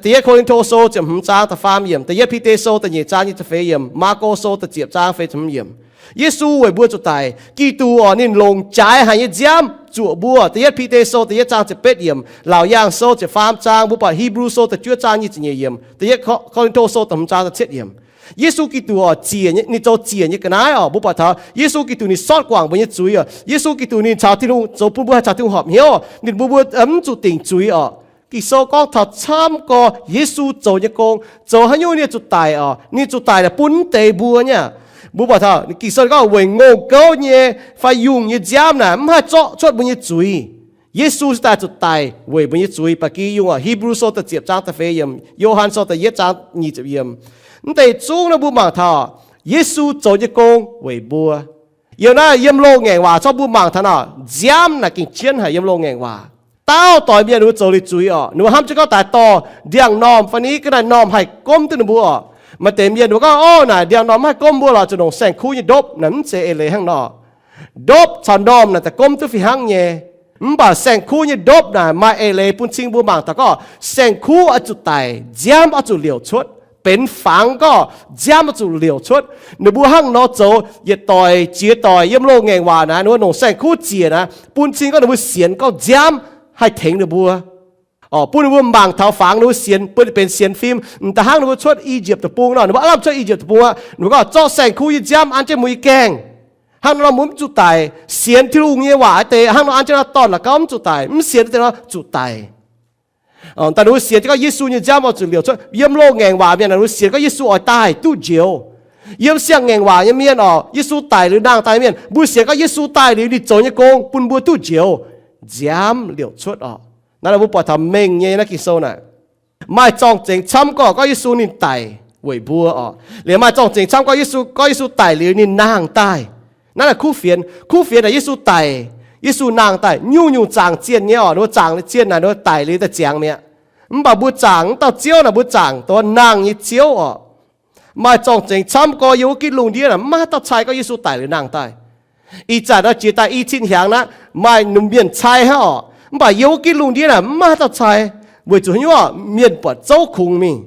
da'yietv Ko^lin^to Sou ziepc hmz zaang da'faam yiemc, da'yietv Bide Sou da'nyeic zaang nyic ziepc feix yiemc, Maako Sou da'ziepc zaang feix ziepc hmz yiemc. Yesu weic mbuo zuqc daic. Giduc oc, ninh longc jaaix haic nyei nziaamv zuoqc mbuo. Da'yietv Bide Sou da'yietv zaang ziepc betv yiemc, Laauc Yaangh Sou ziepc faam zaang, mbuo buatc Hipv^lu Sou da'juov zaang nyic ziepc nyeic yiemc, da'yietv Ko^lin^to Sou da'hmz zaang da'cietv yiemc. Yesu Giduc oc, ziec nyei, ninh zoux ziec nyei ga'naaiv oc. Mbuo buatc taux Yesu Giduc ninh sortv guangc mbuo nyei zuiz oc. Yesu Giduc ninh caux Tin-Hungh zoux bun mbuo haih caux Tin-Hungh horpc hnyouv, ninh bun mbuo mv zuqc dingc zuiz oc. Ging-Sou gorngv taux camv gorx Yesu zoux nyei gong, zoux haaix nyungc ninh zuqc daic oc. Ninh zuqc daic naaic bun mv deix mbuo nyei. Mbuo buatc taux Ging-Sou gorngv weic ngongh gouv nyei fai yungh nyei nziaamv naaic mv haih zorqv cuotv mbuo nyei zuiz. Yesu se daaih zuqc daic weic mbuo nyei zuiz. Ba'gi yungh oc, Hipv^lu Sou da'ziepc zaang da'feix yiemc, Yo^han Sou da'yietv zaang nyic ziepc yiemc. Mv deix zungv naaiv mbuo mangc taux Yesu zoux nyei gong weic mbuo. Yiem naaiv yiem loz-ngaengc waac corc mbuo mangc taux nor, nziaamv naaic gengh jienv haic yiem loz-ngaengc waac. Dauh doix mienh ninh mbuo zoux liuz zuiz oc, ninh mbuo hnamv jienv gorngv daaix dorh ndiangx-normh fai ni ga'naaiv normh haih gomv duqv ninh mbuo oc. Maaih deix mienh ninh mbuo gorngv, orv, naaic ndiangx-normh mv haih gomv mbuo lorqc, zuqc longc saeng-kuv nyei ndopv. Naaic mv zeiz eix leiz hnangv nor. Ndopv caux normh naaic daaih gomv duqv fih hnangv nyei. Mv baac saeng-kuv nyei ndopv naaic maaih eix leiz bun cing mbuo mangc taux gorngv saeng-kuv oix zuqc daic, nziaamv oix zuqc liouc cuotv. Benx fangx gorngv nziaamv oix zuqc liouc cuotv. Ninh mbuo hnangv nor zoux yietc doic jiex doic yiem loz-ngaengc waac naaic, ninh mbuo longc saeng-kuv ziec naaic, bun cing gorngv ninh mbuo sienx gorngv nziaamv haih tengx ninh mbuo. Bun ninh mbuo mangc taux fangx, ninh mbuo sienx benx sienx fim. M'daaih hnangv ninh mbuo cuotv I^yipv Deic-Bung nor, ninh mbuo aav lamh cuotv I^yipv Deic-Bung aqv, ninh mbuo gorngv zorqv saeng-kuv nyei nziaamv an jienv mbuo nyei gaengh. Hnangv nor mbuo mv zuqc daic. Sienx Tin-Hungh nyei waac deix hnangv nor an jienv nor dorn la'gauv mv zuqc daic. Mv sienx deix nor zuqc daic. Daaih ninh mbuo sienx jienv gorngv Yesu nyei nziaamv oix zuqc liouc cuotv. Yiem loz-ngaengc waac mienh ninh mbuo sienx gorngv Yesu oix daaih duqv njoux. Yiem siang-ngaengc waac nyei mienh orqc, Yesu daic liuz nangh daaih nyei mienh, mbuo sienx gorngv Yesu daaih liuz ninh zoux nyei gong bun mbuo duqv njoux, nziaamv liouc cuotv orqc. Naaiv mbuo buatc taux mengh nyei naaiv Ging-Sou naaic. Maaih zorng-zengx camv gorqv gorngv Yesu ninh daic weic mbuo orqc. Liuz maaih zorng-zengx camv gorngv Yesu, gorngv Yesu daic liuz ninh nangh daaih. Naaiv naaic kuv fienx, kuv fienx naaic Yesu daic, Yesu nangh daaih. Nyungc-nyungc zaangc zienh nyei orqc, ninh mbuo zaangc zienh naaic ninh mbuo daic liuz daaih ziangx mi'aqv. Mv baac mbuo zaangc mv dauh Ziouv naaic, mbuo zaangc dongh nangh nyei Ziouv orqc. Maaih zorng-zengx camv gorx yiem wuov gitv lungh ndiev naaic mv maaih dauh cai gorngv Yesu daic liuz nangh daaih. Ih zanc nor jiex daaih i cin hnyangx naaiv maaih mienh cai hnangv orqc, mv baac yiem wuov gitv lungh ndiev naaic mv maaih dauh cai. Weic zuqc haaix nyungc orqc? Mienh buatc zouv kungx mingh.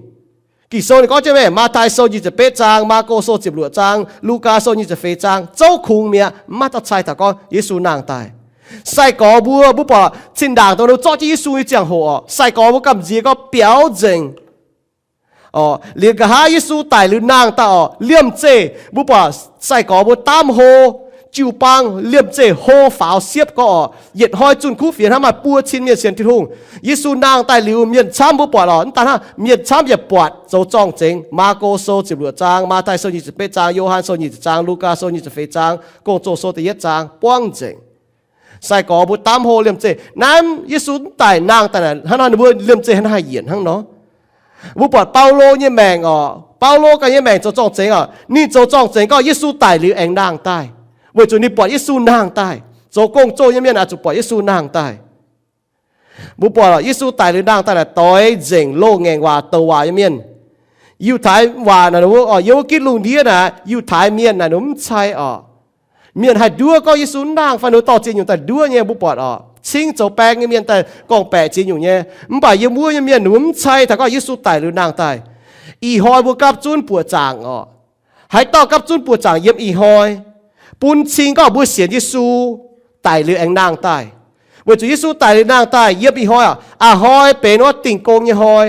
Ging-Sou ninh gorngv jienv meih, Matv^tai Sou nyic ziepc betv zaang, Maako Sou ziepc luoqc zaang, Lugaa Sou nyic ziepc feix zaang, zouv kungx mi'aqv, mv maaih dauh cai taux gorngv Yesu nangh daaih. Sai-gorx mbuo, mbuo buatc zinh ndaangc dongh ninh zorqv jienv Yesu nyei ziangh hoc orqc, sai-gorx mbuo gamh nziex gorngv biaux nzengc. Liuz nqa'haav Yesu daic liuz nangh daaih orqc, liemh zeih mbuo buatc sai-gorx mbuo daamv hlo, jiu-baang liemh zeih hlo faaux siepv gorx orqc. Yietc hnoi zunh kuv fienx hnangv maaih buo cin mienh sienx Tin-Hungh. Yesu nangh daaih liuz mienh camv mbuo buatc orqc, mv daaih hnangv, mienh camv yaac buatc zoux zorng-zengx. Maako Sou ziepc luoqc zaang, Matv^tai Sou nyic ziepc betv zaang, Yo^han Sou nyic ziepc zaang, Lugaa Sou nyic ziepc feix zaang, Gong-Zoh Sou da'yietv zaang buangv nzengc. Sai-gorx mbuo daamv hlo liemh zeih. Naaiv Yesu mv daic nangh daaih naaic, hnangv naaiv ninh mbuo liemh zeih hnangv naaiv haih yienc hnangv nor. Mbuo buatc Baulo nyei maengc orqc, Baulo ganh nyei maengc zoux zorng-zengx orqc, ninh zoux zorng-zengx gorngv Yesu daic liuz aengx nangh daaih, weic zuqc ninh buatc Yesu nangh daaih. Zoux gong-zoh nyei mienh oix zuqc buatc Yesu nangh daaih. Mbuo buatc Yesu daic liuz nangh daaih naaic doix nzengc loz-ngaengc waac douc waac nyei mienh. Yiutai waac naaic, yiem wuov gitv lungh ndiev naaic, Yiutai mienh naaic ninh mv cai orqc. Mienh haih nduov gorngv Yesu mv nangh fai ninh dorh ziex nyungc daaih nduov nyei mbuo buatc orqc. Cingv zoux baeng nyei mienh daaih gorngv-baeqc ziex nyungc nyei. Mv baac yiem wuov nyei mienh ninh mbuo mv cai taux gorngv Yesu daic liuz nangh daaih. Ih hnoi mbuo gapv zunv buoqc zaangc orqc. Haaix dauh gapv zunv buoqc zaangc yiem ih hnoi, bun cing gorngv mbuo sienx Yesu daic liuz aengx nangh daaih. Weic zuqc Yesu daic liuz nangh daaih yiem ih hnoi orqc, a'hnoi benx wuov dingh gong nyei hnoi,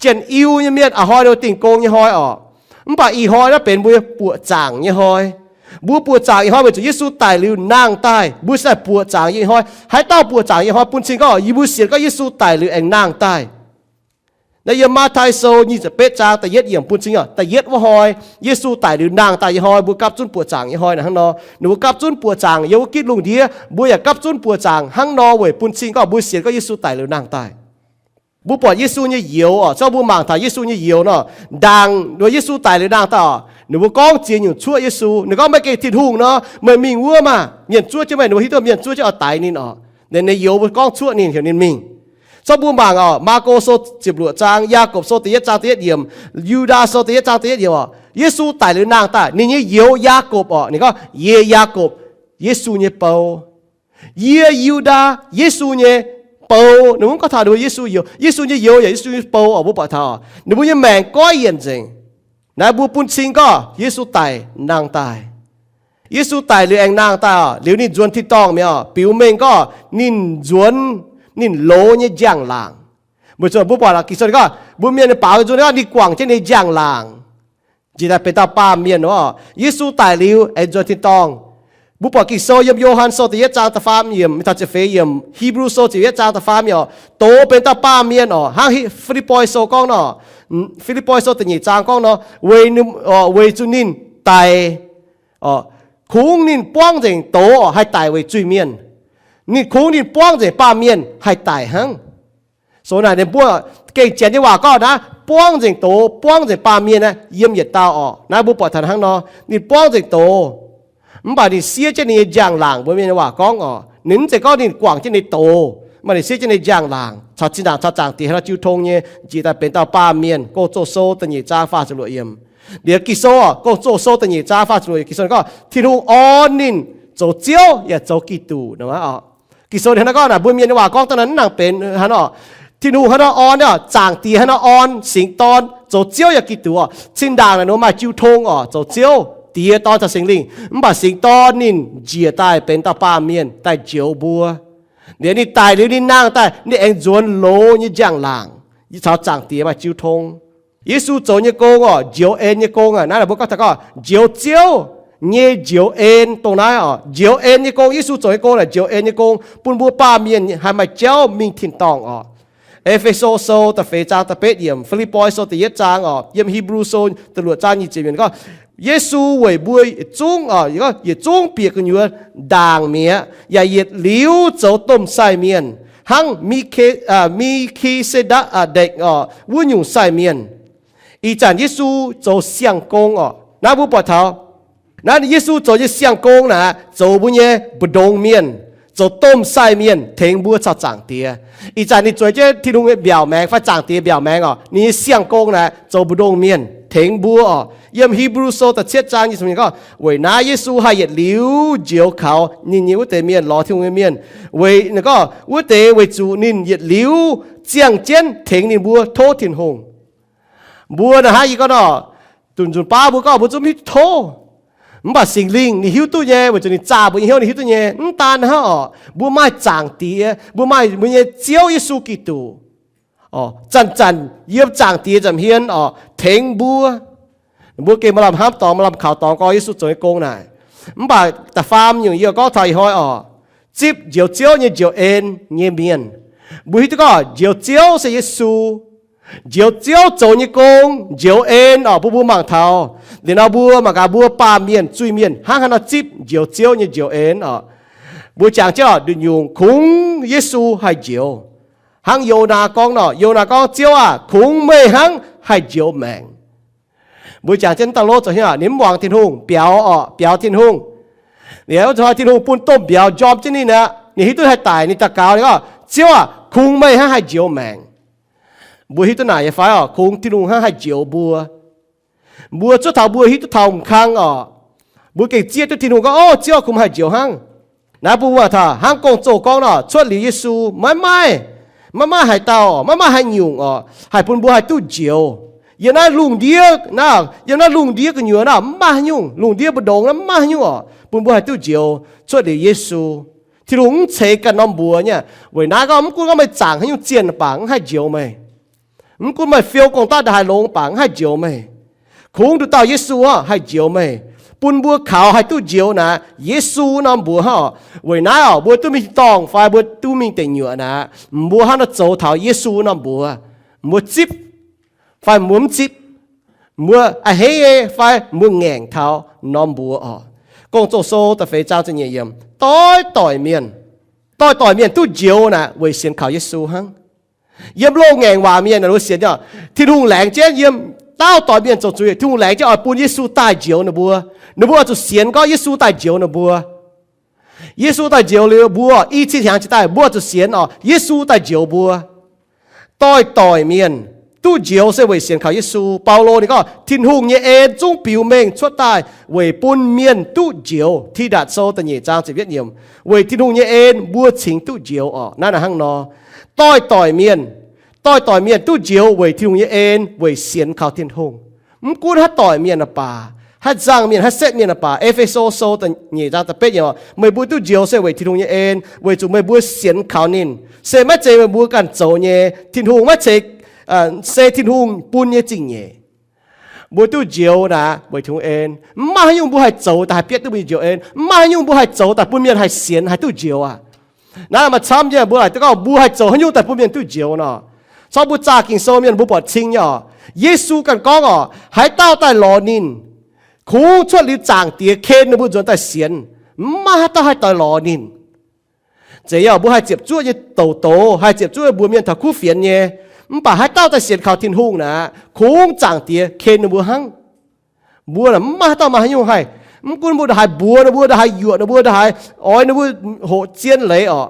Janx-iu nyei mienh a'hnoi dingh gong nyei hnoi orqc. Mv baac ih hnoi naaiv benx mbuo buoqc zaangc nyei hnoi. Mbuo buoqc zaangc ih hnoi weic zuqc Yesu daic liuz nangh daaih, mbuo se daaih buoqc zaangc nyei ih hnoi. Haaix dauh buoqc zaangc nyei hnoi bun cing gorngv yie mbuo sienx gorngv Yesu daic liuz aengx nangh daaih. Naaiv yiem Matv^tai Sou nyic ziepc betv zaang da'yietv yiemc bun cing gorngv da'yietv wuov hnoi, Yesu daic liuz nangh daaih nyei hnoi, mbuo gapv zunv buoqc zaangc nyei hnoi naaic hnangv nor. Ninh mbuo gapv zunv buoqc zaangc yiem wuov gitv lungh ndiev, mbuo yaac gapv zunv buoqc zaangc hnangv nor weic bun cing gorngv mbuo sienx gorngv Yesu daic liuz nangh daaih. Mbuo buatc Yesu nyei youz orqc, zorqv mbuo mangc taux Yesu nyei youz nor, ndaangc nduov Yesu daic liuz nangh daaih orqc, ninh mbuo gorngv ziex nyungc cuoqv Yesu. Ninh gorngv, meih gengh Tin-Hungh nor, meih mingh wuov maah! Mienh zuov jienv meih, ninh mbuo hiuv duqv mienh zuov jienv oix daix ninh orqc. Ninh, ninh youz mbuo gorngv cuoqv ninh, heuc ninh mingh. Zorqv mbuo mangc orqc, Maako Sou ziepc luoqc zaang, Yaagorpc Sou da'yietv zaang da'yietv yiemc, Yu^ndaa Sou da'yietv zaang da'yietv yiemc orqc, Yesu daic liuz nangh daaih, ninh nyei youz Yaagorpc orqc, ninh gorngv, yie Yaagorpc, Yesu nyei bou. Yie Yu^ndaa, Yesu nyei bou. Ninh mv gorngv taux ninh mbuo Yesu youz. Yesu nyei youz yaac Yesu nyei bou orqc, mbuo buatc taux orqc, ninh mbuo nyei maengc goiv yienc nzengc. Naaiv mbuo bun cing gorngv Yesu daic nangh daaih. Yesu daic liuz aengx nangh daaih orqc, liuz ninh nzuonx tin-dorngh mi'aqv orqc, biux mengh gorngv ninh nzuonx ninh loz nyei njang-laangc. Mbuo buatc Ging-Sou gorngv mbuo mienh baaux nzuonx gorngv ninh guangc jienv ninh njang-laangc, njiec daaih benx dauh baamh mienh orqc. Yesu daic liuz aengx nzuonx tin-dorngh. Mbuo buatc Ging-Sou yiem Yo^han Sou da'yietv zaang da'faam yiemc mingh taux ziepc feix yiemc, Hipv^lu Sou ziepc yietv zaang da'faam yiemc orqc, doz benx dauh baamh mienh orqc, hnangv Fi^lipv^poi Sou gorngv nor, Fi^lipv^poi Sou da'nyeic zaang gorngv nor, weic, weic zuqc ninh daic, kungx ninh buangv nzengc doz orqc, haih daic weic zuiz-mienh. Ninh kungx ninh buangv nzengc baamh mienh haih daic hnangv. Sou naaic ninh mbuo gengh Janx nyei waac gorngv naaiv, buangv nzengc doz, buangv nzengc baamh mienh naaiv yiem yietc dauh orqc. Naaiv mbuo buatc taux hnangv nor, ninh buangv nzengc doz, mv baac ninh siev jienv ninh nyei njang-laangc. Mbuo mienh nyei waac gorngv orqc, ninh mv zeiz gorngv ninh guangc jienv ninh doz, mv baac ninh siev jienv ninh njang-laangc caux zinh ndaangc caux zaangc Diex haaix nor jiu tong nyei, njiec daaih benx dauh baamh mienh. Gong-Zoh Sou da'nyeic zaang faah ziepc luoqc yiemc. Liuz Ging-Sou orqc, Gong-Zoh Sou da'nyeic zaang faah ziepc luoqc yiemc Ging-Sou ninh gorngv Tin-Hungh orn ninh zoux Ziouv yaac zoux Giduc nor orqc. Ging-Sou ninh hnangv naaiv gorngv naaic, mbuo mienh nyei waac gorngv daaih naaiv mv nangc benx hnangv nor. Tin-Hungh hnangv nor orn, zaangc Diex hnangv nor orn singx dorn zoux Ziouv yaac Giduc. Cin-ndaangc naaic ninh mbuo maaih jiu tong oc, zoux Ziouv, Diex, Dorn caux Singx Lingh. Mv baac singx dorn ninh njiec daaih benx dauh baamh mienh daaih njoux mbuo. Liuz ninh daic liuz ninh nangh daaih, ninh aengx nzuonx loz nyei njang-laangc, caux zaangc Diex maaih jiu tong. Yesu zoux nyei gong oc, njoux en nyei gong aqv. Naaiv mbuo gorngv taux gorngv njoux Ziouv nyei njoux en dongh naaiv oc. Njoux en nyei gong, Yesu zoux nyei gong naaic njoux en nyei gong, bun mbuo baamh mienh haih maaih jauv mingh tin-dorngh oc. E^fe^so Sou da'feix zaang da'betv yiemc, Fi^lipv^poi Sou da'yietv zaang oc, yiem Hipv^lu Sou da'luoqc zaang nyic ziepc yiemc gorngv, Yesu weic mbuo yietc zungv, yietc zungv bieqc gu'nyuoz ndaangc mi'aqv, yaac yietc liuz zoux domh sai mienh, hnangv Mi^ke, Mi^ki^se^ndekc oc, wuov nyungc sai mienh. Ih zanc Yesu zoux siang-gong oc. Naaiv mbuo buatc taux naaiv Yesu zoux nyei siang-gong naaic, zoux mbuo nyei mbu'ndongx mienh, zoux domh sai mienh tengx mbuo caux zaangc Diex. Ih zanc ninh zueiz jienv Tin-Hungh nyei mbiaauc maengx fai zaangc Diex mbiaauc maengx oc. Ninh nyei siang-gong naaic zoux mbu'ndongx mienh tengx mbuo oc. Yiem Hipv^lu Sou da'cietv zaang gorngv, weic naaiv Yesu haih yietc liuz njoux kaux ninh nyei wuov deix mienh, lorz Tin-Hungh nyei mienh. Weic gorngv wuov deix weic zuqc ninh yietc liuz ziangh jienv tengx ninh mbuo tov Tin-Hungh. Mbuo naaic hnangv yie gorngv nor, dunc nzunc baav mbuo gorngv mbuo zungv mv hiuv duqv tov. Mv baac Singx Lingh ninh hiuv duqv nyei, weic zuqc ninh zaah mbuo nyei hnyouv, ninh hiuv duqv nyei. Mv daan hnangv oc, mbuo maaih zaangc Diex, mbuo maaih mbuo nyei Ziouv Yesu Giduc, zanc-zanc yiem zaangc Diex nza'hmien oc tengx mbuo. Mbuo gengh maaih lamh hnamv dorngx, maaih lamh kaux dorngx gorngv Yesu zoux nyei gong naaic. Mv baac da'faam nyungc yie gorngv taux ih hnoi oc, zipv njoux Ziouv nyei njoux en nyei mienh, mbuo hiuv duqv gorngv njoux Ziouv se Yesu. Njoux Ziouv zoux nyei gong, njoux en oc, bun mbuo mangc taux. Liuz nor mbuo mangc gaax mbuo baamh mienh, zuiz-mienh hnangv haaix nor zipv njoux Ziouv nyei njoux en oc. Mbuo jangx jienv oc, nduqc nyungc kungx Yesu haih njoux. Hnangv Yonaa gorngv nor, Yonaa gorngv, Ziouv aah! Kungx meih hnangv haih njoux maengc. Mbuo jangx jienv dauh lov zoux hnyouv, ninh mv muangx Tin-Hungh, biaux oc, biaux Tin-Hungh. Liuz wuov zanc Tin-Hungh bun domh mbiauz njormh jienv ninh aqv. Ninh hiuv duqv haih daic, ninh daux gaux, ninh gorngv, Ziouv aah! Kungx meih hnangv haih njoux maengc. Mbuo hiuv duqv naaic nyei fai oc? Kungx Tin-Hungh hnangv haih njoux mbuo. Mbuo cuotv taux mbuo hiuv duqv taux m'kang oc, mbuo gengh zieqv duqv Tin-Hungh gorngv, Ov, Ziouv, kungx meih haih njoux hnangv. Naaiv bun mbuo taux hnangv Gong-Zoh gorngv nor, cuotv liuz Yesu maiv maaih, maiv maaih haaix dauh, maiv maaih haaix nyungc oc, haih bun mbuo haih duqv njoux. Yiem naaiv lungh ndiev, yiem naaiv lungh ndiev gu'nyuoz naaiv maiv maaih haaix nyungc, lungh ndiev mbu'ndongx naaiv maiv maaih haaix nyungc oc, bun mbuo haih duqv njoux cuotv liuz Yesu. Tin-Hungh mv ceix ganh norm mbuox nyei. Weic naaiv gorngv mv gunv gorngv meih zaangc haaix nyungc zienh baac mv haih njoux meih. Mv gunv meih fiou gong-daqv ndaaih haaix longx baac mv haih njoux meih. Kungx nduqc dauh Yesu oc haih njoux meih, bun mbuo kaux haih duqv njoux naaic Yesu norm mbuox hnangv oc. Weic naaiv oc, mbuo duqv mingh tin-dorngh fai mbuo duqv mingh deic nyuoqc naaic, mbuo hnangv nor zoux taux Yesu norm mbuox. Mbuo zipv fai mbuo mv zipv, mbuo a'hneiv nyei fai mbuo ngaengc taux norm mbuox oc. Gong-Zoh Sou da'feix zaang ziepc nyeic yiemc, doix-doix mienh, doix-doix mienh duqv njoux naaic weic sienx kaux Yesu hnangv. Yiem loz-ngaengc waac mienh naaic mbuo sienx nyei, Tin-Hungh laengz jienv yiem dauh doix mienh zoux zuiz, Tin-Hungh laengz jienv oix bun Yesu daaih njoux ninh mbuo. Ninh mbuo oix zuqc sienx gorngv Yesu daaih njoux ninh mbuo. Yesu daaih njoux liuz mbuo i cin hnyangx jiex daaih mbuo oix zuqc sienx oc, Yesu daaih njoux mbuo. Doix-doix mienh duqv njoux se weic sienx kaux Yesu. Baulo ninh gorngv Tin-Hungh nyei en zungv biux mengh cuotv daaih weic bun mienh duqv njoux. Tidatc Sou da'nyeic zaang ziepc yietv yiemc, weic Tin-Hungh nyei en mbuo cingx duqv njoux oc. Naaiv naaic hnangv nor, doix-doix mienh, doix-doix mienh duqv njoux weic Tin-Hungh nyei en weic sienx kaux Tin-Hungh. Mv gunv haaix doic mienh aah baac, haaix nzangc mienh, haaix setv mienh aah baac, E^fe^so Sou da'nyeic zaang da'betv yiemc, meih mbuo duqv njoux se weic Tin-Hungh nyei en, weic zuqc meih mbuo sienx kaux ninh. Se maiv zeiz meih mbuo ganh zoux nyei, Tin-Hungh maiv ceix, se Tin-Hungh bun nyei zingh nyeic. Mbuo duqv njoux naaic weic Tin-Hungh en. Mv maaih haaix nyungc mbuo haih zoux daaih haih bietv duqv mbuo nyei njoux en. Mv maaih haaix nyungc mbuo haih zoux daaih bun mienh haih sienx haih duqv njoux aqv. Naaiv maaih camv nyei mbuo laaic duqv gorngv mbuo haih zoux haaix nyungc daaih bun mienh duqv njoux nor. Corc mbuo zaah Ging-Sou mienh mbuo buatc cing nyei oc. Yesu ganh gorngv oc, haaix dauh daaih lorz ninh, kungx cuotv liuz zaangc Diex ken ninh mbuo nzuonx daaih sienx. Mv maaih haaix dauh haih daaih lorz ninh. Zeiz yaac mbuo haih ziepc zuoqv nyei douc douz, haih ziepc zuoqv mbuox mienh taux kuv fienx nyei. Mv baac haaix dauh daaih sienx kaux Tin-Hungh naaic, kungx zaangc Diex ken ninh mbuo hnangv. Mbuo mv maaih haaix dauh maaih haaix nyungc haih, mv gunv mbuo ndaaih haih mbuox ninh mbuo, ndaaih haih yuoqc ninh mbuo, ndaaih haih oix ninh mbuo hoqc zien leiz oc.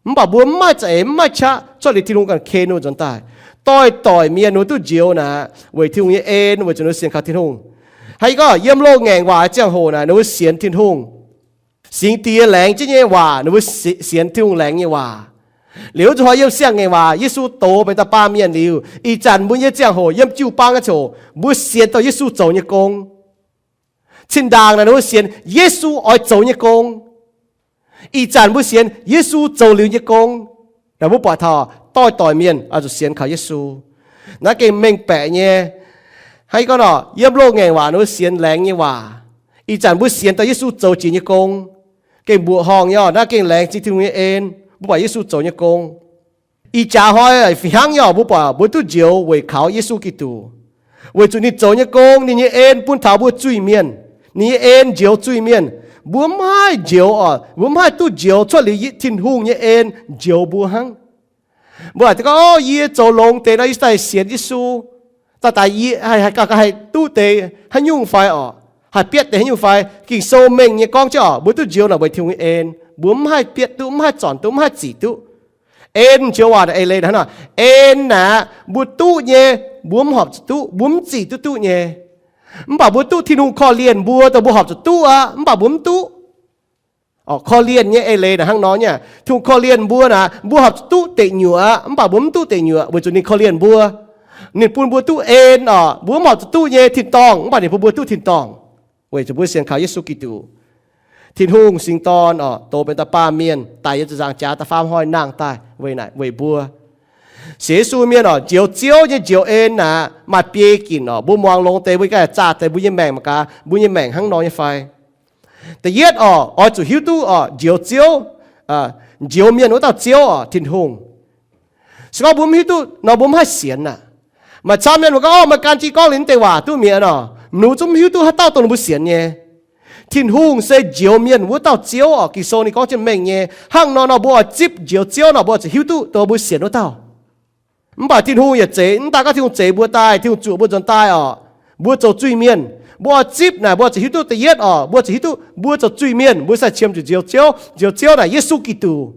Mv baac mbuo mv maaih za'eix, mv maaih qaqv cuotv liuz Tin-Hungh ganh ken ninh mbuo nzuonx daaih. Doix-doix mienh ninh mbuo duqv njoux naaic weic Tin-Hungh nyei en, weic zuqc ninh mbuo sienx kaux Tin-Hungh. Haaix gorngv yiem loz-ngaengc waac ziangh hoc naaic ninh mbuo sienx Tin-Hungh. Singx Diex laengz jienv nyei waac, ninh mbuo sienx Tin-Hungh laengz nyei waac. Liuz zuqc hnoi yiem siang-ngaengc waac Yesu doz benx da'baamh mienh liuz, ih zanc mbuo nyei ziangh hoc yiem jiu-baang nyei ziangh hoc, mbuo sienx dorh Yesu zoux nyei gong. Zinh ndaangc naaic ninh mbuo sienx Yesu oix zoux nyei gong. Ih zanc mbuo sienx Yesu zoux liuz nyei gong. Naaic mbuo buatc taux doix-doix mienh oix zuqc sienx kaux Yesu. Naaiv gengh mengh baeqc nyei. Hnangv gorngv nor, yiem loz-ngaengc waac ninh mbuo sienx laengz nyei waac. Ih zanc mbuo sienx dorh Yesu zoux jiex nyei gong. Gengh mbuoqc horngh nyei oc, naaiv gengh laengz zingh Tin-Hungh nyei en, mbuo buatc Yesu zoux nyei gong. Ih jaax hnoi fih hnangv nyei oc, mbuo buatc mbuo duqv njoux weic kaux Yesu Giduc. Weic zuqc ninh zoux nyei gong, ninh nyei en bun taux mbuo zuiz-mienh. Ninh nyei en njoux zuiz-mienh. Mbuo mv haih njoux oc, mbuo mv haih duqv njoux cuotv liuz Tin-Hungh nyei en njoux mbuo hnangv. Mbuo aac gorngv, Yie zoux longx deix nor, yie daaih sienx Yesu, daaih daaih yie haih gauh haih duqv deix haaix nyungc fai oc? Haih bietv deix haaix nyungc fai? Ging-Sou mengh nyei gorngv jienv oc, mbuo duqv njoux naaic weic Tin-Hungh nyei en. Mbuo mv haih bietv duqv, mv haih zornc duqv, mv haih zic duqv. En joux waac naaic eix leiz hnangv nor, en naaic mbuo duqv nyei, mbuo mv horpc zuqc duqv, mbuo mv zic duqv duqv nyei. Mv baac mbuo duqv Tin-Hungh korv-lienh mbuo, dongh mbuo horpc zuqc duqv aqv, mv baac mbuo mv duqv. Korv-lienh nyei eix leiz naaic hnangv nor nyei, Tin-Hungh korv-lienh mbuo naaic, mbuo horpc zuqc duqv deic nyuoqc aqv, mv baac mbuo mv duqv deic nyuoqc weic zuqc ninh korv-lienh mbuo. Ninh bun mbuo duqv en oc, mbuo mv horpc zuqc duqv nyei tin-dorngh, mv baac ninh bun mbuo duqv tin-dorngh weic zuqc mbuo sienx kaux Yesu Giduc. Tin-Hungh Singx Dorn oc, doz benx da'baamh mienh daic yiem ziepc nzaangc jaax da'faam hnoi nangh daaih weic naaic, weic mbuo. Sienx Yesu mienh oc, njoux Ziouv nyei njoux en naaic maaih biei ginc oc. Mbuo muangx longx deix, mbuo ganh zaah deix mbuo nyei maengc mangc gaax, mbuo nyei maengc hnangv nor nyei fai. Da'yietv oc, oix zuqc hiuv duqv oc, njoux Ziouv, njoux mienh wuov dauh Ziouv oc, Tin-Hungh. Se gorngv mbuo mv hiuv duqv nor, mbuo mv haih sienx aqv. Maaih camv mienh mbuo gorngv, Orv, meih gan jienv gorngv liuz naaiv deix waac duqv mi'aqv nor, mv nor zungv mv hiuv duqv haaix dauh dongh ninh mbuo sienx nyei. Tin-Hungh se njoux mienh wuov dauh Ziouv oc. Ging-Sou ninh gorngv jienv mengh nyei. Hnangv nor nor, mbuo oix zipv njoux Ziouv nor, mbuo oix zuqc hiuv duqv dongh mbuo sienx wuov dauh. Mv baac Tin-Hungh yietc zeiz, mv daaih gorngv Tin-Hungh zeix mbuo daaih, Tin-Hungh zuoqc mbuo nzuonx daaih oc, mbuo zoux zuiz-mienh. Mbuo oix zipv naaic, mbuo zuqc hiuv duqv da'yietv oc, mbuo zuqc hiuv duqv mbuo zoux zuiz-mienh, mbuo sai qiemx zuqc njoux Ziouv. Njoux Ziouv naaic Yesu Giduc.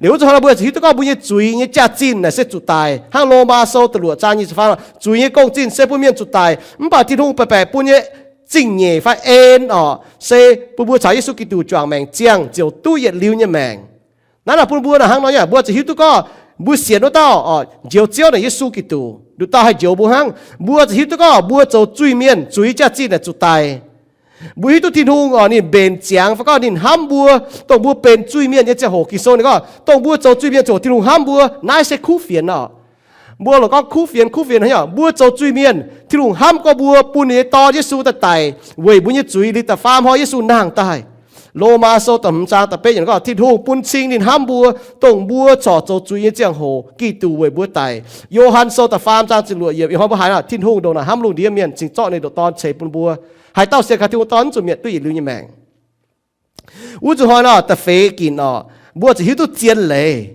Liuz wuov zuqc hnoi nor mbuo zuqc hiuv duqv gorngv mbuo nyei zuiz nyei jaax-zinh naaic se zuqc daic. Hnangv Lomaa Sou da'luoqc zaang nyic ziepc faam, zuiz nyei gong-zinh se bun mienh zuqc daic. Mv baac Tin-Hungh baeqc baeqc bun nyei zingh nyeic fai en oc, se bun mbuo caux Yesu Giduc juangc maengc ziangh ziouc duqv yietc liuz nyei maengc. Naaiv naaic bun mbuo naaic hnangv nor nyei, mbuo zuqc hiuv duqv gorngv mbuo sienx wuov dauh oc, njoux Ziouv naaic Yesu Giduc, nduqc dauh haih njoux mbuo hnangv. Mbuo zuqc hiuv duqv gorngv mbuo zoux zuiz-mienh, zuiz jaax-zinh naaic zuqc daic. Mbuo hiuv duqv Tin-Hungh oc, ninh mbenc ziangx fai gorngv ninh hnamv mbuo, dongh mbuo benx zuiz-mienh nyei ziangh hoc. Ging-Sou ninh gorngv, dongh mbuo zoux zuiz-mienh ziangh hoc Tin-Hungh hnamv mbuo. Naaiv se kuv fienx oc. Mbuo lorqc gorngv kuv fienx, kuv fienx hnangv, mbuo zoux zuiz-mienh, Tin-Hungh hnamv gorngv mbuo bun ninh nyei Dorn Yesu daaih daic weic mbuo nyei zuiz. Liuz da'faam hnoi Yesu nangh daaih. Lomaa Sou da'hmz zaang da'betv yiemc gorngv, Tin-Hungh bun cing ninh hnamv mbuo, dongh mbuo corc zoux zuiz nyei ziangh hoc Giduc weic mbuo daic. Yo^han Sou da'faam zaang ziepc luoqc yiemc, ih hnoi mbuo haiz nor, Tin-Hungh ndongc naaic hnamv lungh ndiev mienh, cingx zorqv ninh ndoqc Dorn ceix bun mbuo. Haaix dauh sienx kaux Tin-Hungh Dorn mv zuqc mietc duqv yietc liuz nyei maengc. Wuov zuqc hnoi nor, da'feix ginc oc, mbuo zuqc hiuv duqv zien leiz.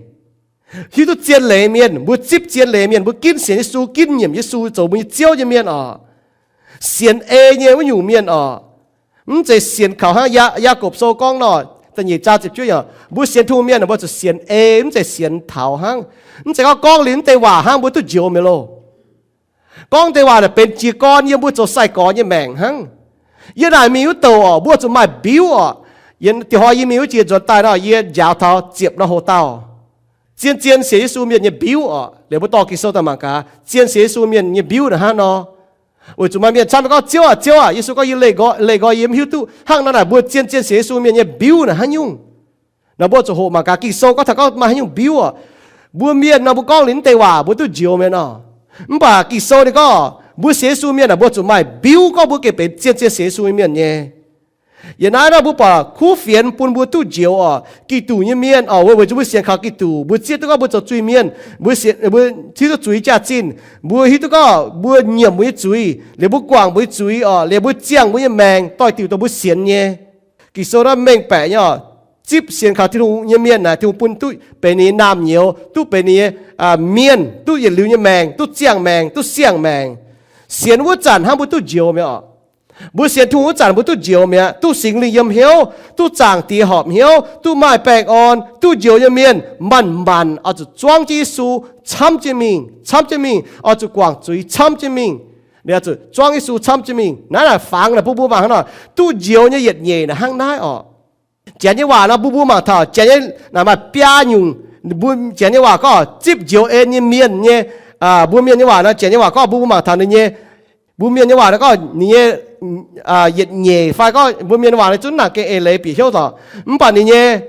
Hiuv duqv zien leiz mienh, mbuo zipv zien leiz mienh, mbuo ginv sienx Yesu, ginv nyiemc Yesu zoux mbuo nyei Ziouv nyei mienh oc. Sienx ei nyei wuov nyungc mienh oc. Mv zeiz sienx kaux hnangv Yaa-, Yaagorpc Sou gorngv nor, da'nyeic zaang ziepc juov yiemc, mbuo sienx Tin-Hungh mienh mbuo zuqc sienx ei, mv zeiz sienx taux hnangv. Mv zeiz gorngv gorngv liuz naaiv deix waac hnangv mbuo duqv njoux mi'aqv loh. Gorngv deix waac naaic benx jiez gorn yiem mbuo zoux sai-gorx nyei maengc hnangv. Yiem naaic mingh wuov douc oc, mbuo zuqc maaih mbiuv oc. Yiem dieh hnoi yie mingh wuov jiex nzuonx daaih nor, yie njaaux taux ziepc norm hoc-dauh zien-zien sienx Yesu mienh nyei mbiuv oc. Liuz mbuo dorh Ging-Sou daaih mangc gaax, zien sienx Yesu mienh nyei mbiuv naaic hnangv nor. Weic zuqc maaih mienh camv gorngv, Ziouv aac, Ziouv aac, Yesu gorngv, Yie leih nqoi, leih nqoi yie mv hiuv duqv. Hnangv nor naaic mbuo zien-zien sienx Yesu mienh nyei mbiuv naaic haaix nyungc. Nor mbuo zuqc hoqc mangc gaax Ging-Sou gorngv taux gorngv maaih haaix nyungc mbiuv oc. Mbuo mienh nor mbuo gorngv liuz naaiv deix waac mbuo duqv njoux mi'aqv nor. Mv baac Ging-Sou ninh gorngv mbuo sienx Yesu mienh aeqv, mbuo zuqc maaih mbiuv gorngv mbuo gengh benx zien-zien sienx Yesu nyei mienh nyei. Yiem naaiv nor mbuo buatc kuv fienx bun mbuo duqv njoux oc. Giduc nyei mienh oc, weic zuqc mbuo sienx kaux Giduc, mbuo zieqv duqv gorngv mbuo zoux zuiz-mienh, mbuo sienx, mbuo hiuv duqv zuiz jaax-zinh, mbuo hiuv duqv gorngv mbuo nyiemc mbuo nyei zuiz, liuz mbuo guangc mbuo nyei zuiz oc, liuz mbuo ziangh mbuo nyei maengc doix-diuc dongh mbuo sienx nyei. Ging-Sou naaiv mengh baeqc nyei oc. Zipv sienx kaux Tin-Hungh nyei mienh naaic, Tin-Hungh bun duqv benx ninh nyei naamh nyouz, duqv benx ninh nyei mienh, duqv yietc liuz nyei maengc, duqv ziangh maengc, duqv siang-maengc. Sienx wuov zanc hnangv mbuo duqv njoux mi'aqv oc. Mbuo sienx Tin-Hungh wuov zanc mbuo duqv njoux mi'aqv, duqv Singx Lingh yiem hnyouv, duqv zaangc Diex horpc hnyouv, duqv maaih baengh orn, duqv njoux nyei mienh manc-manc oix zuqc zuangv jienv Yesu camv jienv mingh, camv jienv mingh, oix zuqc guangc zuiz camv jienv mingh. Zuangv Yesu camv jienv mingh. Naaiv naaic fangx naaic bun mbuo mangc hnangv nor, duqv njoux nyei yietc nyeic naaic hnangv naaiv oc. Janx nyei waac nor mbuo, mbuo mangc taux Janx nyei naaic maaih biaa nyungc. Mbuo Janx nyei waac gorngv zipv njoux en nyei mienh nyei, mbuo Mienh nyei waac nor, Janx nyei waac gorngv mbuo, mbuo mangc taux ninh nyei, mbuo Mienh nyei waac nor gorngv ninh nyei yietc nyeic fai gorngv mbuo Mienh nyei waac nor zungv naaic gengh eix leiz bieqc hnyouv doc. Mv baac ninh nyei,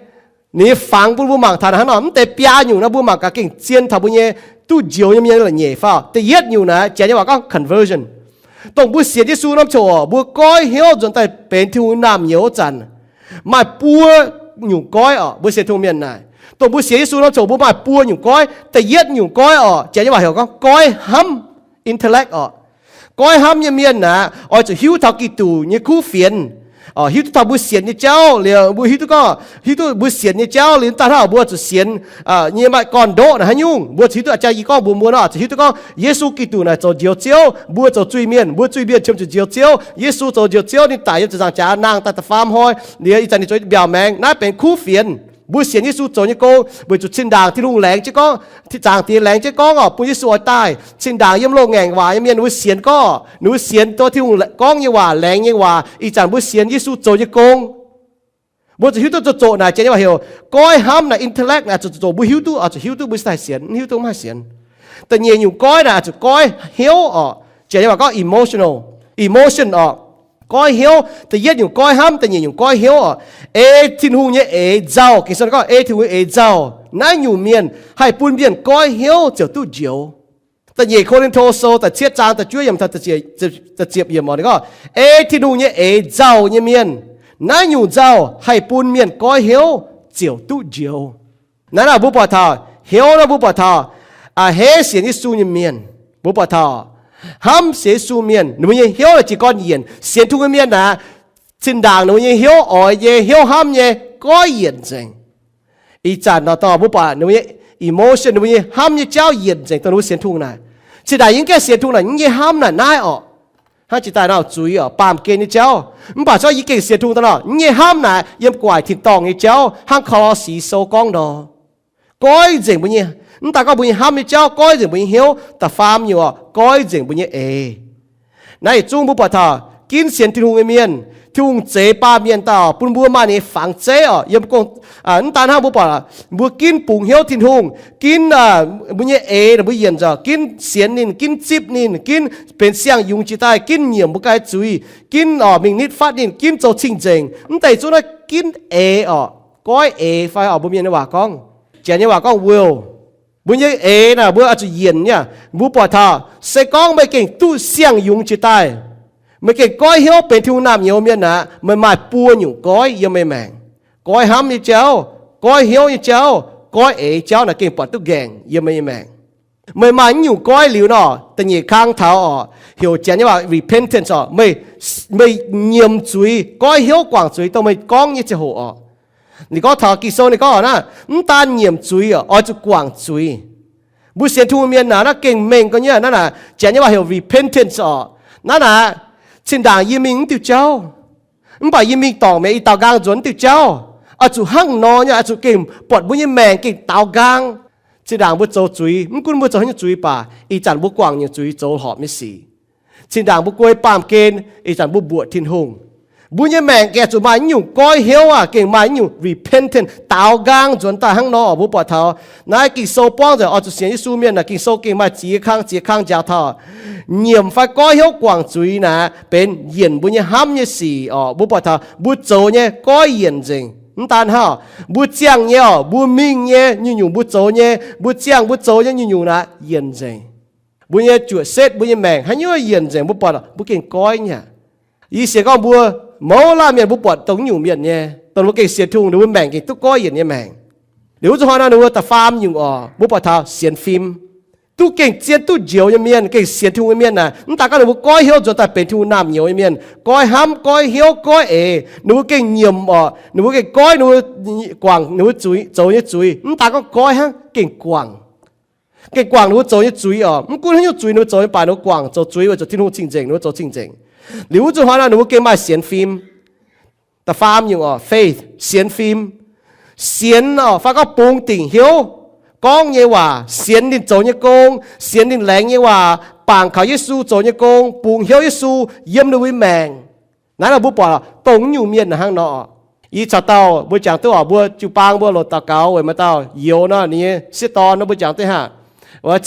ninh nyei fangx bun mbuo mangc taux hnangv nor, mv deix biaa nyungc nor mbuo mangc gaax gengh zien taux mbuo nyei duqv njoux nyei mienh la'nyeic fai. Da'yietv nyungc naaic, Janx nyei waac gorngv conversion. Dongh mbuo sienx Yesu norm ziangh hoc mbuo goiv hnyouv nzuonx daaih benx Tin-Hungh naamh nyouz zanc, maaih buo nyungc goiv oc. Mbuo sienx Tin-Hungh mienh naaic, dongh mbuo sienx Yesu norm ziangh hoc mbuo maaih buo nyungc goiv. Da'yietv nyungc goiv oc, Janx nyei waac heuc gorngv goiv hnamv, intellect oc. Goiv hnamv nyei mienh naaic oix zuqc hiuv taux Giduc nyei kuv fienx, hiuv duqv taux mbuo sienx nyei jauv liuz, mbuo hiuv duqv gorngv, hiuv duqv mbuo sienx nyei jauv liuz, mv daan hnangv mbuo zuqc sienx nyei maaih gorn-ndoqv naaic haaix nyungc, mbuo zuqc hiuv duqv a'jang yie gorngv mbuox mbuo nor, zuqc hiuv duqv gorngv Yesu Giduc naaic zoux njoux Ziouv, mbuo zoux zuiz-mienh, mbuo zuiz-mienh qiemx zuqc njoux Ziouv. Yesu zoux njoux Ziouv, ninh daic yiem ziepc nzaangc jaax, nangh daaih da'faam hnoi, liuz ih zanc ninh zoux mbiaauc maengx. Naaiv benx kuv fienx. Mbuo sienx Yesu zoux nyei gong weic zuqc zinh ndaangc Tin-Hungh laengz jienv gorngv, Zaangc Diex laengz jienv gorngv oc, bun Yesu oix daaih. Zinh ndaangc yiem loz-ngaengc waac nyei mienh mbuo sienx gorngv, ninh mbuo sienx duqv Tin-Hungh gorngv nyei waac, laengz nyei waac. Ih zanc mbuo sienx Yesu zoux nyei gong, mbuo zuqc hiuv duqv zoqc zoqc naaic, Janx nyei waac heuc goiv hnamv naaic, intellect naaic, zuqc zoqc zoqc mbuo hiuv duqv, zuqc hiuv duqv mbuo cingx daaih sienx, hiuv duqv mv haih sienx. Da'nyeic nyungc goiv naaic zuqc goiv hnyouv oc. Janx nyei waac gorngv emotional, emotion oc. Goiv hnyouv, da'yietv nyungc goiv hnamv, da'nyeic nyungc goiv hnyouv oc. Ei Tin-Hungh nyei eix nzauh, Ging-Sou gorngv ei Tin-Hungh nyei eix nzauh, naaiv nyungc mienh haih bun mienh goiv hnyouv ziouc duqv njoux. Da'nyeic Ko^lin^to Sou da'cietv zaang da'juov yiemc, da'ziepc yiemc oc, ninh gorngv, ei Tin-Hungh nyei eix nzauh nyei mienh, naaiv nyungc nzauh haih bun mienh goiv hnyouv ziouc duqv njoux. Naaiv naaic mbuo buatc taux hnyouv naaiv, mbuo buatc taux a'hneiv sienx Yesu nyei mienh. Mbuo buatc taux hnamv sienx Yesu mienh, ninh mbuo nyei hnyouv naaic jiez gorn yienc. Sienx Tin-Hungh nyei mienh naaic, zinh ndaangc ninh mbuo nyei hnyouv oix nyei, hnyouv hnamv nyei, goiv yienc nzengc. Ih zanc nor dorh mbuo buatc ninh mbuo nyei emotion, ninh mbuo nyei hnamv nyei jauv yienc nzengc dongh ninh mbuo sienx Tin-Hungh naaic. Zinh ndaangc yie mv gaengh sienx Tin-Hungh naaic, yie nyei hnamv naaic naaiv oc. Hnangv jiex daaih nor zuiz oc, baamh gen nyei jauv. Mv baac se gorngv yie gengh sienx Tin-Hungh daaih nor, yie nyei hnamv naaic yiem guaic tin-dorngh nyei jauv, hnangv Ko^lo^si Sou gorngv nor, goiv nzengc mbuo nyei, mv daan gorngv mbuo nyei hnamv nyei jauv, goiv nzengc mbuo nyei hnyouv. Da'faam nyungc oc, goiv nzengc mbuo nyei eix. Naaiv yietc zungv mbuo buatc taux ginv sienx Tin-Hungh nyei mienh, Tin-Hungh zeix baamh mienh daaih oc, bun mbuo maaih ninh nyei fangx zeiv oc. Yiem mv daan hnangv mbuo buatc, mbuo ginv bungx hnyouv Tin-Hungh, ginv mbuo nyei eix naaic mbuo yienc nzengc, ginv sienx ninh, ginv zipv ninh, ginv benx siang-yungz jiex daaih, ginv nyiemc mbuo ganh zuiz, ginv oc mingh nitv fatv ninh, ginv zoux cing-nzengc. Mv deix zungv naaiv ginv eix oc, goiv eix fai oc, mbuo Mienh nyei waac gorngv, Janx nyei waac gorngv will. Mbuo nyei eix naaic mbuo oix zuqc yienc nyei. Mbuo buatc taux se gorngv meih gengh duqv siang-yungz jiex daaih, meih gengh goiv hnyouv benx Tin-Hungh naamh nyouz mienh aqv, meih maaih buo nyungc goiv yiem meih maengc. Goiv hnamv nyei jauv, goiv hnyouv nyei jauv, goiv eix jauv naaic gengh buatc duqv nqaengc yiem meih nyei maengc. Meih maaih naaiv nyungc goiv liuz nor, da'nyeic kang taux oc, heuc Janx nyei waac repentance oc. Meih, meih nyiemc zuiz, goiv hnyouv guangc zuiz dongh meih gorngv nyei ziangh hoc oc. Ninh gorngv taux Ging-Sou ninh gorngv naaiv, mv daan nyiemc zuiz oc, oix zuqc guangc zuiz. Mbuo sienx Tin-Hungh mienh naaic, naaiv gengh mengh gau nyei. Naaiv naaic Janx nyei waac heuc repentance oc. Naaiv naaic, zinh ndaangc yie mingh mv diuh jauv, mv baac yie mingh dorngc mi'aqv, yie daaux nqaang nzuonx mv diuh jauv. Oix zuqc hnangv nor nyei, oix zuqc gengh buatc mbuo nyei maengc gengh daaux nqaang. Zinh ndaangc mbuo zoux zuiz, mv gunv mbuo zoux haaix nyungc zuiz baac, ih zanc mbuo guangc nyungc zuiz zoux horpc nyei sic. Zinh ndaangc mbuo guei baamh gen, ih zanc mbuo mbuoqc Tin-Hungh, mbuo nyei maengc gengh zuqc maaih naaiv nyungc goiv hnyouv aac, gengh maaih naaiv nyungc repentance, daaux nqaang nzuonx daaih hnangv nor oc. Mbuo buatc taux naaiv Ging-Sou buangv nzengc, oix zuqc sienx Yesu mienh naaic, Ging-Sou gengh maaih ziex kang, ziex kang njaaux taux nyiemc fai goiv hnyouv guangc zuiz naaic benx yienc mbuo nyei hnamv nyei sic oc. Mbuo buatc taux mbuo zoux nyei goiv yienc nzengc. Mv daan hnangv, mbuo ziangh nyei oc, mbuo mingh nyei nyungc-nyungc, mbuo zoux nyei, mbuo ziangh mbuo zoux nyei nyungc-nyungc naaic yienc nzengc. Mbuo nyei juoqc setv, mbuo nyei maengc haaix nyungc yienc nzengc. Mbuo buatc mbuo gengh goiv nyei aqv. Yie sienx gorngv mbuo mouz laanh mienh mbuo buatc dongh naaiv nyungc mienh nyei, dongh mbuo gengh sienx Tin-Hungh, ninh mbuo maengc gengh duqv goiv yienc nyei maengc. Liuz wuov zuqc hnoi nor, ninh mbuo da'faam nyungc oc, mbuo buatc taux sienx fim. Duqv gengh zien duqv njoux nyei mienh, gengh sienx Tin-Hungh nyei mienh naaic, mv daan gorngv ninh mbuo goiv hnyouv nzuonx daaih benx Tin-Hungh naamh nyouz nyei mienh, goiv hnamv, goiv hnyouv, goiv eix, ninh mbuo gengh nyiemc oc, ninh mbuo gengh goiv ninh mbuo guangc ninh mbuo zoux nyei zuiz. Mv daan gorngv goiv hnangv, gengh guangc. Gengh guangc ninh mbuo zoux nyei zuiz oc. Mv gunv haaix nyungc zuiz ninh mbuo zoux nyei, mv baac ninh mbuo guangc zoux zuiz weic zuqc Tin-Hungh cing-nzengc, ninh mbuo zoux cing-nzengc. Liuz wuov zuqc hnoi nor, ninh mbuo gengh maaih sienx fim. Da'faam nyungc oc, faith, sienx fim. Sienx oc, fai gorngv bungx dingc hnyouv, gorngv nyei waac, sienx ninh zoux nyei gong, sienx ninh laengz nyei waac, bangc kaux Yesu zoux nyei gong, bungx hnyouv Yesu yiem ninh mbuo nyei maengc. Naaiv nor mbuo buatc dongh naaiv nyungc mienh hnangv nor oc. Yie caux dauh mbuo jangx duqv oc, mbuo jiu-baang mbuo loz daux gaux weic maaih dauh youz nor, ninh nyei sieqv dorn nor mbuo jangx duqv haic.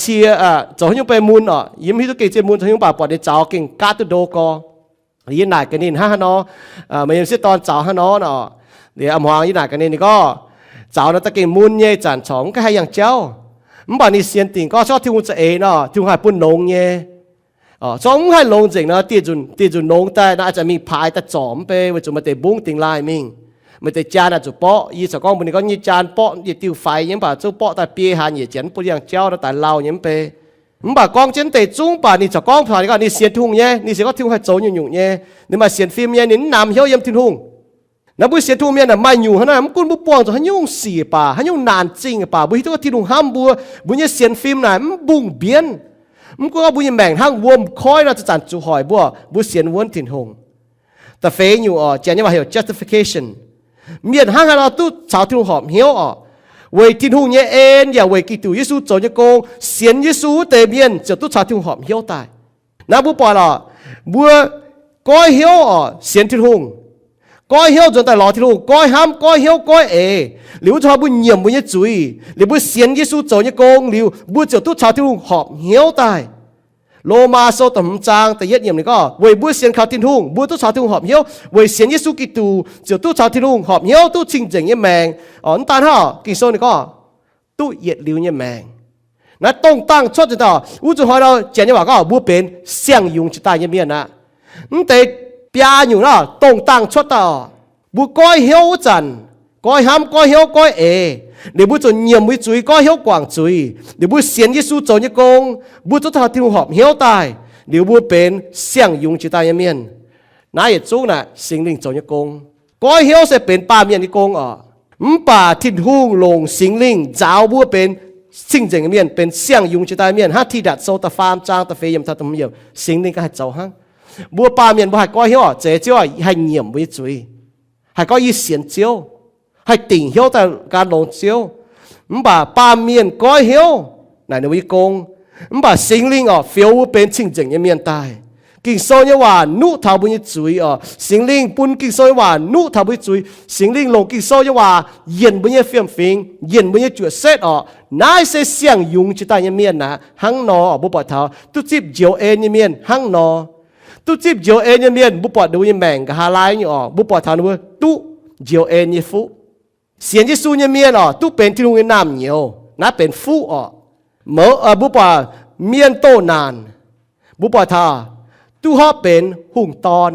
Cie zoux haaix nyungc bei mun oc, yie mv hiuv duqv gengh zien mun zoux haaix nyungc, mv baac buatc ninh zaux gengh gaatv duqv ndo gorx. Yie naaic gaax ninh hnangv haaix nor, meih nyei sieqv dorn zaux hnangv nor nor. Liuz a'hmuangx yie naaic gaax ninh, ninh gorngv, zaux nor da'gengh mun nyei, zanc corc mv gaengh haih yangh jauv. Mv baac ninh sienx dingc gorngv corc Tin-Hungh za'eix nor, Tin-Hungh haih bun longx nyei. Corc mv haih longx nzengc nor, dieh nzunc nongx daaih nor, a'zanc mingh paaix daaih zorc mv bei, weic zuqc maaih deix mbungv dingx laaih mingh. Maaih deix jaan a'zuqc borqv. Yie corc gorngv mbuox ninh gorngv nyei jaan borqv yietc diuh faix nyei, mv baac zungv borqv daaih biei haaix nyungc, janx bun yangh jauv nor daaih lauh nyei mv bei. Mv baac gorngv jienv deix zungv, mv baac ninh corc gorngv taux ninh gorngv ninh sienx Tin-Hungh nyei, ninh sienx gorngv Tin-Hungh haih zoux nyungc-nyungc nyei. Ninh maaih sienx fim nyei, ninh mv namx hnyouv yiem Tin-Hungh. Naaiv mbuo sienx Tin-Hungh mienh aah, maaih nyungc hnangv naaiv, mv gunv mbuo buangh zuqc haaix nyungc sic baac, haaix nyungc naanc zingh baac, mbuo hiuv duqv gorngv Tin-Hungh hnamv mbuo, mbuo nyei sienx fim naaic mv mbungh mbienv. Mv gunv gorngv mbuo nyei maengc hnangv wuom koiv nor, zanc-zanc zuqc hoic mbuo, mbuo sienx wuonv Tin-Hungh. Da'feix nyungc oc, Janx nyei waac heuc justification. Mienh hnangv haaix nor duqv caux Tin-Hungh horpc hnyouv oc? Weic Tin-Hungh nyei en yaac weic Giduc Yesu zoux nyei gong, sienx Yesu wuov deix mienh ziouc duqv caux Tin-Hungh horpc hnyouv daaih. Naaiv mbuo buatc oc, mbuo goiv hnyouv oc, sienx Tin-Hungh. Goiv hnyouv nzuonx daaih lorz Tin-Hungh, goiv hnamv, goiv hnyouv, goiv eix. Liuz wuov zuqc hnoi mbuo nyiemc mbuo nyei zuiz, liuz mbuo sienx Yesu zoux nyei gong liuz, mbuo ziouc duqv caux Tin-Hungh horpc hnyouv daaih. Lomaa Sou da'hmz zaang da'yietv yiemc ninh gorngv, weic mbuo sienx kaux Tin-Hungh, mbuo duqv caux Tin-Hungh horpc hnyouv. Weic sienx Yesu Giduc ziouc duqv caux Tin-Hungh horpc hnyouv, duqv cing-nzengc nyei maengc. Mv daan hnangv, Ging-Sou ninh gorngv, duqv yietc liuz nyei maengc. Naaiv dongh dangh cuotv nzengc daaih, wuov zuqc hnoi nor Janx nyei waac gorngv mbuo benx siang-yungz jiex daaih nyei mienh aqv. Mv deix biaa nyungc naaiv dongh dangh cuotv daaih oc. Mbuo goiv hnyouv wuov zanc, goiv hnamv, goiv hnyouv, goiv eix, liuz mbuo ziouc nyiemc mbuo nyei zuiz, goiv hnyouv guangc zuiz, liuz mbuo sienx Yesu zoux nyei gong, mbuo duqv caux Tin-Hungh horpc hnyouv daaih, liuz mbuo benx siang-yungz jiex daaih nyei mienh. Naaiv yietc zungv naaic Singx Lingh zoux nyei gong. Goiv hnyouv se benx baamh mienh nyei gong oc. Mv baac Tin-Hungh longc Singx Lingh nzaaux mbuo benx cing-nzengc mienh, benx siang-yungz jiex daaih mienh. Hnangv Tidatc Sou da'faam zaang da'feix yiemc taux da'hmz yiemc, Singx Lingh ganh haih zoux hnangv. Mbuo baamh mienh mbuo haih goiv hnyouv oc, zeiz Ziouv haih nyiemc mbuo nyei zuiz, haih gorngv yie sienx Ziouv, haih dingc hnyouv daaih gan longx Ziouv. Mv baac baamh mienh goiv hnyouv naaic ninh mbuo nyei gong. Mv baac Singx Lingh oc, fioux mbuo benx cing-nzengc nyei mienh daaih. Ging-Sou nyei waac nuqv taux mbuo nyei zuiz oc. Singx Lingh bun Ging-Sou nyei waac nuqv taux mbuo nyei zuiz. Singx Lingh longc Ging-Sou nyei waac yienc mbuo nyei fiem-fingx, yienc mbuo nyei juoqc setv oc. Naaiv se siang-yungz jiex daaih nyei mienh aqv. Hnangv nor oc, mbuo buatc taux duqv zipv njoux en nyei mienh hnangv nor. Duqv zipv njoux en nyei mienh, mbuo buatc ninh mbuo nyei maengc nqa'haav laai nyei oc, mbuo buatc taux ninh mbuo duqv njoux en nyei fuqv. Sienx Yesu nyei mienh oc, duqv benx Tin-Hungh nyei naamh nyouz. Naaiv benx fuqv oc. Mbuo buatc mienh doh naanc, mbuo buatc taux duqv horpv benx hungh dorn.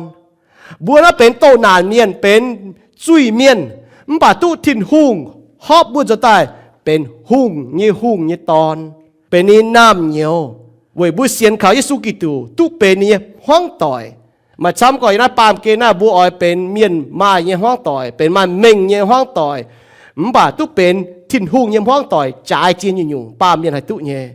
Mbuo naaiv benx doh naanc mienh, benx zuiz-mienh, mv baac duqv Tin-Hungh horpv mbuo nzuonx daaih benx hungh nyei hungh nyei dorn, benx ninh naamh nyouz, weic mbuo sienx kaux Yesu Giduc duqv benx ninh nyei hmuangv doic. Maaih camv gorqv yiem naaiv baamh gen naaiv mbuo oix benx mienh maaih nyei hmuangv doic, benx maaih mengh nyei hmuangv doic, mv baac duqv benx Tin-Hungh nyei hmuangv doic jaaix ziex nyungc-nyungc baamh mienh haih duqv nyei.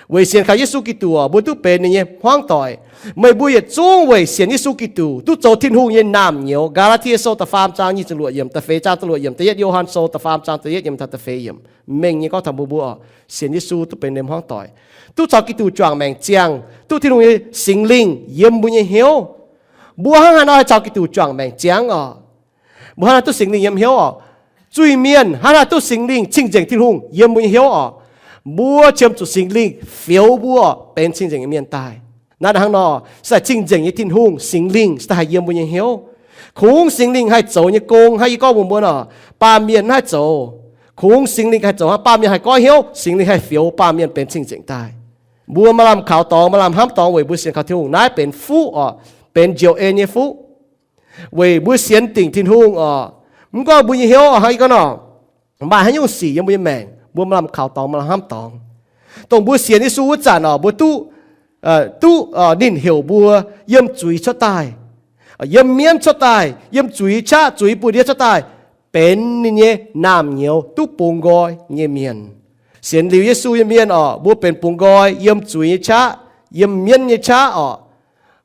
Weic sienx kaux Yesu Giduc mbuo duqv benx ninh nyei hmuangv doic. Meih mbuo yietc zungv weic sienx Yesu Giduc duqv zoux Tin-Hungh nyei naamh nyouz. Gaa^laa^tie Sou da'faam zaang nyic ziepc luoqc yiemc, da'feix zaang da'luoqc yiemc, da'yietv Yo^han Sou da'faam zaang da'yietv yiemc taux da'feix yiemc, mengh nyei gorngv taux mbuo mbuo sienx Yesu duqv benx ninh hmuangv doic, duqv caux Giduc juangc maengc ziangh, duqv Tin-Hungh nyei Singx Lingh yiem mbuo nyei hnyouv. Mbuo hnangv haaix nor haih caux Giduc juangc maengc ziangh oc? Mbuo hnangv haaix duqv Singx Lingh yiem hnyouv oc? Zuiz-mienh hnangv haaix duqv Singx Lingh cing-nzengc Tin-Hungh yiem mbuo nyei hnyouv oc? Mbuo qiemx zuqc Singx Lingh fioux mbuo benx cing-nzengc nyei mienh daaih. Naaiv hnangv nor, se daaih cing-nzengc nyei Tin-Hungh, Singx Lingh se daaih haih yiem mbuo nyei hnyouv. Kungx Singx Lingh haih zoux nyei gong hnangv yie gorngv mbuox mbuo nor, baamh mienh mv haih zoux. Kungx Singx Lingh haih zoux hnangv, baamh mienh haih goiv hnyouv, Singx Lingh haih fioux baamh mienh benx cing-nzengc daaih. Mbuo maaih lamh kaux dorngx, maaih lamh hnamv dorngx weic mbuo sienx kaux Tin-Hungh. Naaiv benx fuqv oc, benx njoux en nyei fuqv. Weic mbuo sienx dingc Tin-Hungh oc. Mv gorngv mbuo nyei hnyouv hnangv yie gorngv nor, maaih haaix nyungc sic yiem mbuo nyei maengc, mbuo maaih lamh kaux dorngx, maaih lamh hnamv dorngx. Dongh mbuo sienx Yesu wuov zanc oc, mbuo duqv, duqv ninh heuc mbuo yiem zuiz cuotv daaih, yiem mienv cuotv daaih, yiem zuiz qaqv, zuiz buoz-ndiev cuotv daaih, benx ninh nyei naamh nyouz duqv bungx nqoi nyei mienh. Sienx liuz Yesu nyei mienh oc, mbuo benx bungx nqoi yiem zuiz nyei qaqv, yiem mienv nyei qaqv oc.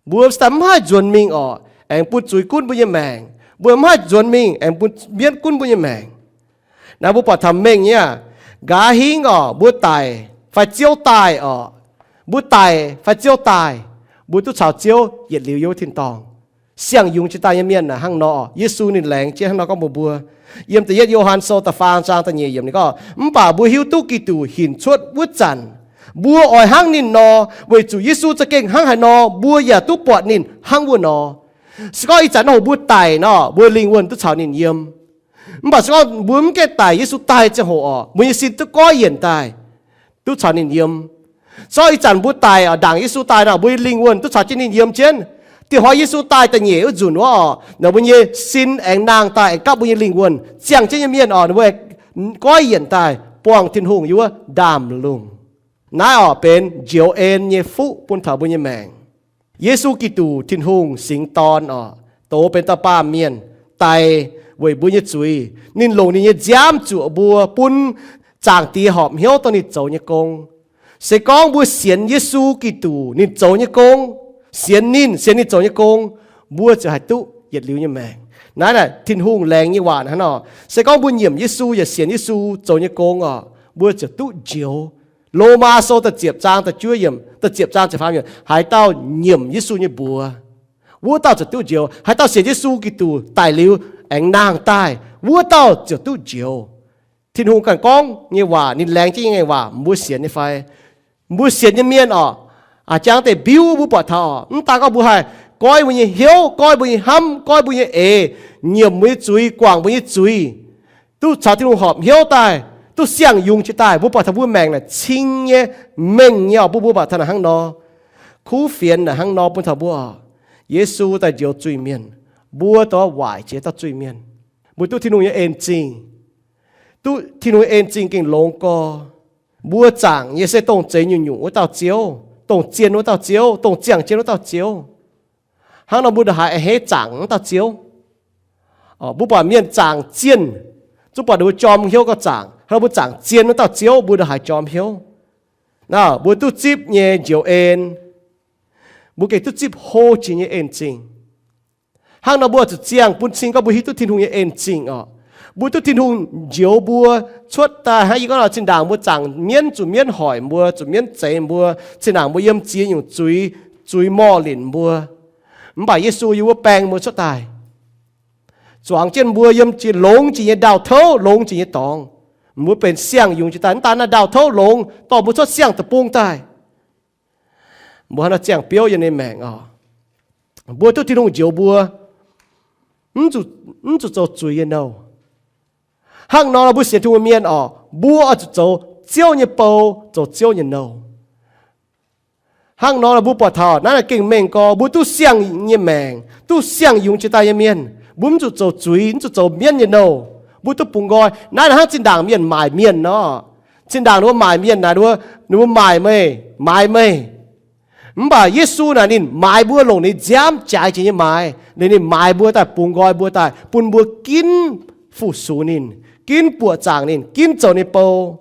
Mbuo se daaih mv haih nzuonx mingh oc, aengx bun zuiz gunv mbuo nyei maengc. Mbuo mv haih nzuonx mingh aengx bun mienv gunv mbuo nyei maengc. Naaiv mbuo buatc taux mengh nyei aqv. Nqa'haav hingv oc, mbuo daic fai ziouv daaih oc, mbuo daic fai ziouv daaih, mbuo duqv caux Ziouv yietc liuz yiem wuov tin-dorngh. siang-yungz jiex daaih nyei mienh naaic hnangv nor. Yesu ninh laengz jienv hnangv nor gorngv mbuox mbuo, yiem da'yietv Yo^han Sou da'faam zaang da'nyeic yiemc ninh gorngv, mv baac mbuo hiuv duqv Giduc hinc cuotv wuov zanc, mbuo oix hnangv ninh nor, weic zuqc Yesu za'gengh hnangv haaix nor, mbuo yaac duqv buatc ninh hnangv wuov nor. Se gorngv ih zanc nor mbuo daic nor, mbuo lingh wuonh duqv caux ninh yiem. Mv baac se gorngv mbuo mv gaengh daic, Yesu daaih ziangh hoc orqc, mbuo nyei sin duqv goiv yienc daaih, duqv caux ninh yiem. Se gorngv ih zanc mbuo daic orqc, ndaangc Yesu daaih nor, mbuo nyei lingh wuonh duqv caux jienv ninh yiem jienv. Dieh hnoi Yesu daaih da'nyeic wuov nzunc wuov orqc, naaic mbuo nyei sin aengx nangh daaih, aengx gapv mbuo nyei lingh wuonh. Ziangh jienv nyei mienh orqc, ninh mbuo goiv yienc daaih buangh Tin-Hungh yiem wuov ndaamv-lungh. Naaiv orqc benx njoux en nyei fuqv bun taux mbuo nyei maengc. Yesu Giduc, Tin-Hungh singx Dorn orqc, doz benx dauh baamh mienh daic weic mbuo nyei zuiz. Ninh longc ninh nyei nziaamv zuoqc mbuo, bun Zaangc Diex horpc hnyouv dongh ninh zoux nyei gong. Se gorngv mbuo sienx Yesu Giduc ninh zoux nyei gong, sienx ninh, sienx ninh zoux nyei gong, mbuo ziouc haih duqv yietc liuz nyei maengc. Naaiv naaic Tin-Hungh laengz nyei waac hnangv nor. Se gorngv mbuo nyiemc Yesu yaac sienx Yesu zoux nyei gong orqc, mbuo ziouc duqv njoux. Lomaa Sou da'ziepc zaang da'juov yiemc, da'ziepc zaang ziepc faam yiemc, haaix dauh nyiemc Yesu nyei mbuox, wuov dauh ziouc duqv njoux. Haaix dauh sienx Yesu Giduc daic liuz aengx nangh daaih, wuov dauh ziouc duqv njoux. Tin-Hungh ganh gorngv nyei waac, ninh laengz jienv nyei waac, mbuo sienx nyei fai? Mbuo sienx nyei mienh orqc, a'jangv deix mbiuv mbuo buatc taux orqc, mv daan gorngv mbuo haih goiv mbuo nyei hnyouv, goiv mbuo nyei hnamv, goiv mbuo nyei eix, nyiemc mbuo nyei zuiz, guangc mbuo nyei zuiz, duqv caux Tin-Hungh horpc hnyouv daaih, duqv siang-yungz jiex daaih, mbuo buatc taux mbuo maengc naaic cing nyei, mengh nyei orqc, bun mbuo buatc taux naaic hnangv nor. Kuv fienx naaic hnangv nor bun taux mbuo orqc, Yesu daaih njoux zuiz-mienh, mbuo dorh waaic jiex dauh zuiz-mienh, mbuo duqv Tin-Hungh nyei en zingh, duqv Tin-Hungh nyei en zingh gengh longx gorx. Mbuo zaangc nyei se dongh zeix nyungc-nyungc wuov dauh Ziouv, dongh zien wuov dauh Ziouv, dongh ziangh jienv wuov dauh Ziouv. Hnangv nor mbuo ndongc haaix a'hneiv zaangc wuov dauh Ziouv? Mbuo buatc mienh zaangc zienh, zungv buatc ninh mbuo jorm hnyouv gorngv zaangc. Hnangv nor mbuo zaangc zien wuov dauh Ziouv, mbuo ndongc haaix jorm hnyouv? Naaiv mbuo duqv zipv nyei njoux en, mbuo gengh duqv zipv hlo jiex nyei en zingh. Hnangv nor mbuo zuqc ziangh bun cing gorngv mbuo hiuv duqv Tin-Hungh nyei en zingh orqc. Mbuo duqv Tin-Hungh njoux mbuo cuotv daaih. Hnangv yie gorngv nor, zinh ndaangc mbuo zaangc mienv, zuqc mienv hoic mbuo, zuqc mienv zeix mbuo, zinh ndaangc mbuo yiem ziex nyungc zuiz, zuiz morh linc mbuo. Mv baac Yesu yiem wuov baeng mbuo cuotv daaih, zuangx jienv mbuo yiem jiex longx jiex nyei ndau-touv, longx jiex nyei dorngx. Mbuo benx siang-yungz jiex daaih. Mv daan naaiv ndau-touv longx dorh mbuo cuotv siang-deic-bung daaih. Mbuo hnangv nor ziangh biouv yiem ninh maengc orqc, mbuo duqv Tin-Hungh njoux mbuo mv zuqc zoux zuiz nyei nouh. Hnangv nor mbuo sienx Tin-Hungh mienh orqc, mbuo oix zuqc zoux Ziouv nyei bou, zoux Ziouv nyei nouh. Hnangv nor mbuo buatc taux naaiv gengh mengh gorx, mbuo duqv siang nyei maengc, duqv siang-yungz jiex daaih nyei mienh, mbuo mv zuqc zoux zuiz, mv zuqc zoux mienv nyei nouh. Mbuo duqv bungx nqoi. Naaiv hnangv zinh ndaangc mienh maaic mienh nor. Zinh ndaangc ninh mbuo maaic mienh naaic, ninh mbuo maaic meih, maaiz meih. Mv baac Yesu naaic ninh maaiz mbuo, longc ninh nziaamv jaaix jiex nyei maaiz, ninh maaiz mbuo daaih, bungx nqoi mbuo daaih, bun mbuo ginv fu-sux ninh, ginv buoqc zaangc ninh, ginv zoux ninh bou.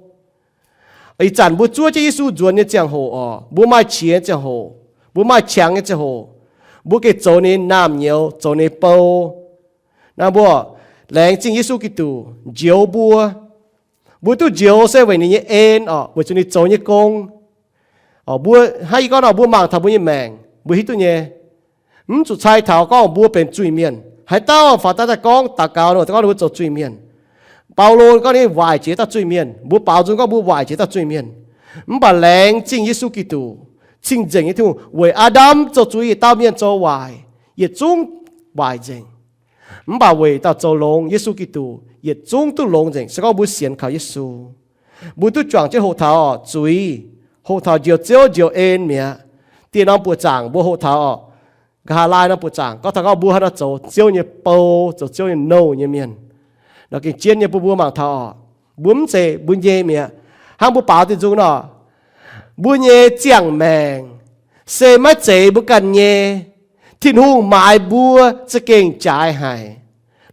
Ih zanc mbuo zuov jienv Yesu nzuonx nyei ziangh hoc orqc, mbuo maaih qiex nyei ziangh hoc, mbuo maaih qangx nyei ziangh hoc, mbuo gengh zoux ninh naamh nyouz, zoux ninh bou. Naaiv mbuo laengz zingh Yesu Giduc njoux mbuo. Mbuo duqv njoux se weic ninh nyei en orqc, weic zuqc ninh zoux nyei gong. Mbuo hnangv yie gorngv nor, mbuo mangc taux mbuo nyei maengc, mbuo hiuv duqv nyei. Mv zuqc cai taux gorngv mbuo benx zuiz-mienh. Haaix dauh faaux daaih gorngv daux gaux nor, gorngv ninh mbuo zoux zuiz-mienh. Baulo gorngv ninh waaic jiex dauh zuiz-mienh. Mbuo baaux nzung gorngv mbuo waaic jiex dauh zuiz-mienh. Mv baac laengz zingh Yesu Giduc, cing-nzengc nyei Tin-Hungh, weic Aa^ndam zoux zuiz, yietc dauh mienh zoux waaic, yietc zungv waaic nzengc. Mv baac weic dauh zoux longx, Yesu Giduc, yietc zungv duqv longx nzengc. Se gorngv mbuo sienx kaux Yesu, mbuo duqv juangc jienv hoqc taux zuiz, hoqc taux njoux Ziouv njoux en mi'aqv. Dieh norm buoqc zaangc mbuo hoqc taux orqc, nqa'haav laai norm buoqc zaangc gorngv taux gorngv mbuo hnangv nor zoux Ziouv nyei bou, zoux Ziouv nyei nouh nyei mienh. Nor gengh jienv nyei bun mbuo mangc taux orqc, mbuo mv zeiz mbuo nyei mi'aqv. Hnangv mbuo baaux diuh nzung nor, mbuo nyei ziangh maengc se maiv zeiz mbuo ganh nyei. Tin-Hungh maaiz mbuo za'gengh jaaix haic,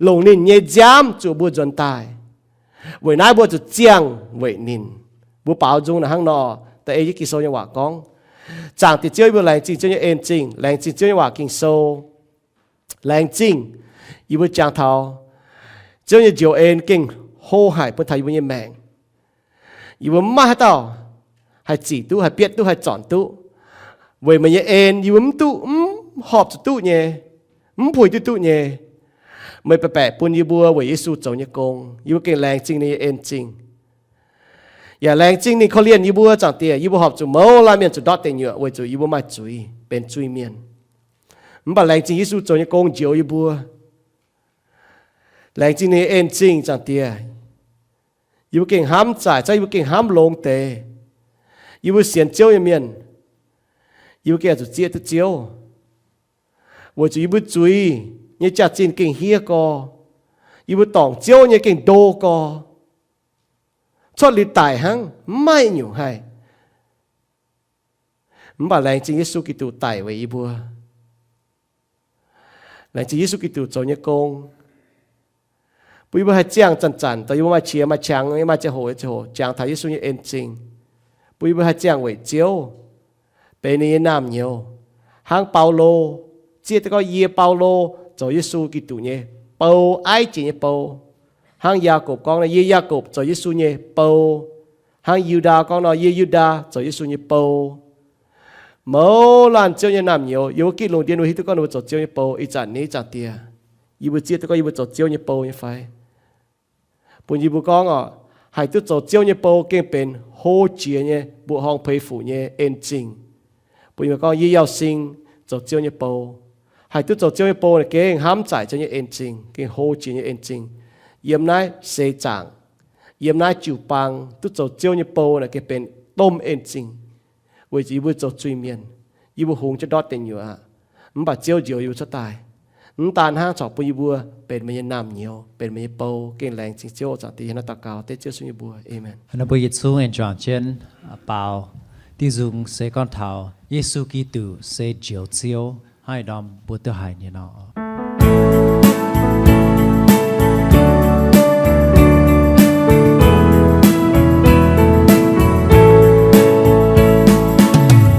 longc ninh nyei nziaamv zuoqc mbuo nzuonx daaih. Weic naaiv mbuo zuqc ziangh weic ninh. Mbuo baaux nzung naaic hnangv nor, da'ei jienv Ging-Sou nyei waac gorngv, Zaangc Diex Ziouv, yie mbuo laengz zingh Ziouv nyei en zingh, laengz zingh Ziouv nyei waac Ging-Sou. Laengz zingh yie mbuo jangx taux Ziouv nyei njoux en gengh hlo haic bun taux yie mbuo nyei maengc. Yie mbuo mv maaih haaix dauh haih zic duqv, haih bietv duqv, haih zornc duqv. Weic meih nyei en yie mbuo mv duqv, mv horpc zuqc duqv nyei. mv puix duqv duqv nyei. Meih baeqc baeqc bun yie mbuo weic Yesu zoux nyei gong, yie mbuo gengh laengz zingh ninh nyei en zingh. Yaac laengz zingh ninh korv-lienh yie mbuo, Zaangc Diex. Yie mbuo horpc zuqc mouz laanh mienh zuqc ndortv deic nyuoqc weic zuqc yie mbuo maaih zuiz, benx zuiz-mienh. Mv baac laengz zingh Yesu zoux nyei gong njoux yie mbuo. Laengz zingh ninh nyei en zingh, Zaangc Diex. Yie mbuo gengh hnamv zaaic, yie mbuo gengh hnamv longx deix. Yie mbuo sienx Ziouv nyei mienh, yie mbuo gengh zuqc zieqv duqv Ziouv, weic zuqc yie mbuo zuiz nyei jaax-zinh gengh hniev gorx. Yie mbuo dorngc Ziouv nyei gengh ndo gorx, cuotv liuz daic hnangv, mv maaih nyungc haih. Mv baac laengz zingh Yesu Giduc daic weic yie mbuo. Laengz zingh Yesu Giduc zoux nyei gong, bun yie mbuo haih ziangh zanc-zanc, dongh yie mbuo maaih qiex maaih qangx, maaih ziangh hoc, ziangh hoc jangx taux Yesu nyei en zingh, bun yie mbuo haih ziangh weic Ziouv, benx ninh nyei naamh nyouz. Hnangv Baulo zieqv duqv gorngv, Yie Baulo zoux Yesu Giduc nyei bou, aiv jiex nyei bou. Hnangv Yaakopv gorngv nor, Yie Yaakopv zoux Yesu nyei bou. Hnangv Yu^ndaa gorngv nor, Yie Yu^ndaa zoux Yesu nyei bou. Mouz laanh Ziouv nyei naamh nyouz, yie mbuo gitv lungh ndiev mbuo hiuv duqv gorngv ninh mbuo zoux Ziouv nyei bou. Ih zanc nyei Zaangc Diex, yie mbuo zieqv duqv gorngv yie mbuo zoux Ziouv nyei bou nyei fai? Bun yie mbuo gorngv oc, haih duqv zoux Ziouv nyei bou gengh benx hlo jiex nyei mbuoqc horngh peix fuc nyei en zingh. Bun yie mbuo gorngv, Yie Yauh Sing zoux Ziouv nyei bou. Haih duqv zoux Ziouv nyei bou naaic gengh hnamv zaaic Ziouv nyei en zingh, gengh hlo jiex nyei en zingh. Yiem naaiv seix zaangc, yiem naaiv jiu-baang duqv zoux Ziouv nyei bou naaic gengh benx domh en zingh, weic zuqc yie mbuo zoux zuiz-mienh, yie mbuo hungx jienv ndortv deic nyuoqc aqv. Mv baac Ziouv njoux yie mbuo cuotv daaih. Mv daan hnangv, corc bun yie mbuo benx meih nyei naamh nyouz, benx meih nyei bou, gengh laengz zingh Ziouv, Zaangc Diex. Hnangv naaiv daux gaux dengv Ziouv Yesu nyei mbuox. Aamen. Hnangv naaiv mbuo yietc zungv aengx juangc jienv baaux diuh nzung seix gorngv taux Yesu Giduc se Njoux Ziouv, hnangv naaiv norm mbuo duqv haiz nyei nor.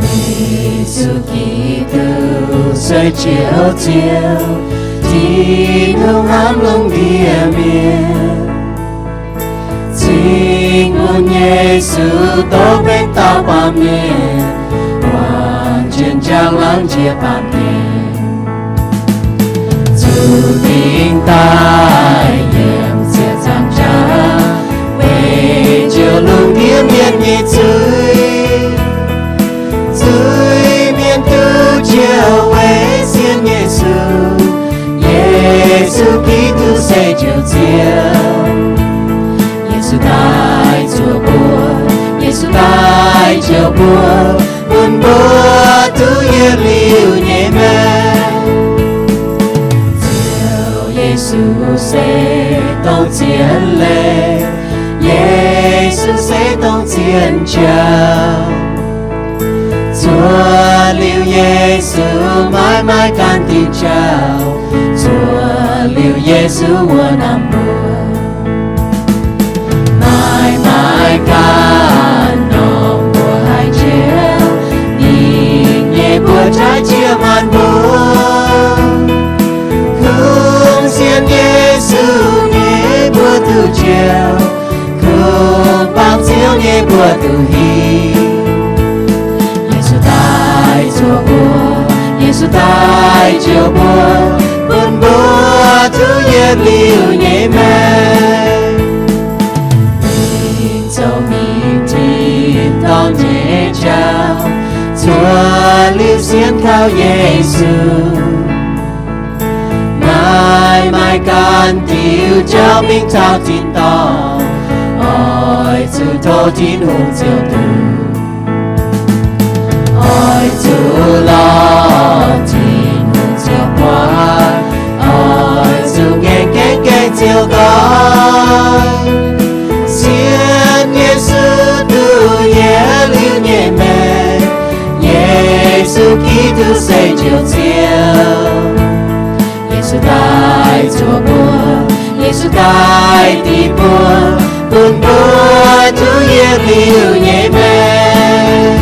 Yesu Giduc se Njoux Ziouv, Tin-Hungh hnamv lungh ndiev mienh, cingx bun Yesu dongh benx dauh baamh mienh, muonc jien njang langv jiex baamh mienh, zuqc dingc daaih yiem ziepc nzaangc jaax, weic njoux lungh ndiev mienh nyei zuiz. Zuiz-mienh duqv njoux weic sienx Yesu. Yesu Giduc se Njoux Ziouv. Yesu daaih zuoqc mbuo, Yesu daaih njoux mbuo, bun mbuo duqv yietc liuz nyei maengc. Ziouv Yesu se dongh zien leiz, Yesu se dongh zien jauv. Zuov liuz Yesu maiv maaih ganh diuh jauv, zuov liuz Yesu wuov norm mbuox. Maiv maaih ganh norm mbuox haiz njiec, ninh nyei mbuox jaaix jiex maanc mbung. Kungx sienx Yesu nyei mbuo duqv njoux, kungx bangc Ziouv nyei mbuo duqv hingh. Yesu daaih zuoqc mbuo, Yesu daaih njoux mbuo, bun mbuo duqv yietc liuz nyei maengc. Mingh zoux mingh tin-dorngh nyei jauv, zuov liuz sienx kaux Yesu. Maiv maaih ganh diuh jauv mingh taux tin-dorngh, oix zuqc tov Tin-Hungh Ziouv duqv. Oix zuqc lorz Tin-Hungh Ziouv buatc, oix zuqc gaengh gaengh gaengh Ziouv gorngv, sienx Yesu duqv yietc liuz nyei maengc. Yesu Giduc se Njoux Ziouv. Yesu daaih zuoqc mbuo, Yesu daaih dingc mbuo, bun mbuo duqv yietc liuz nyei maengc.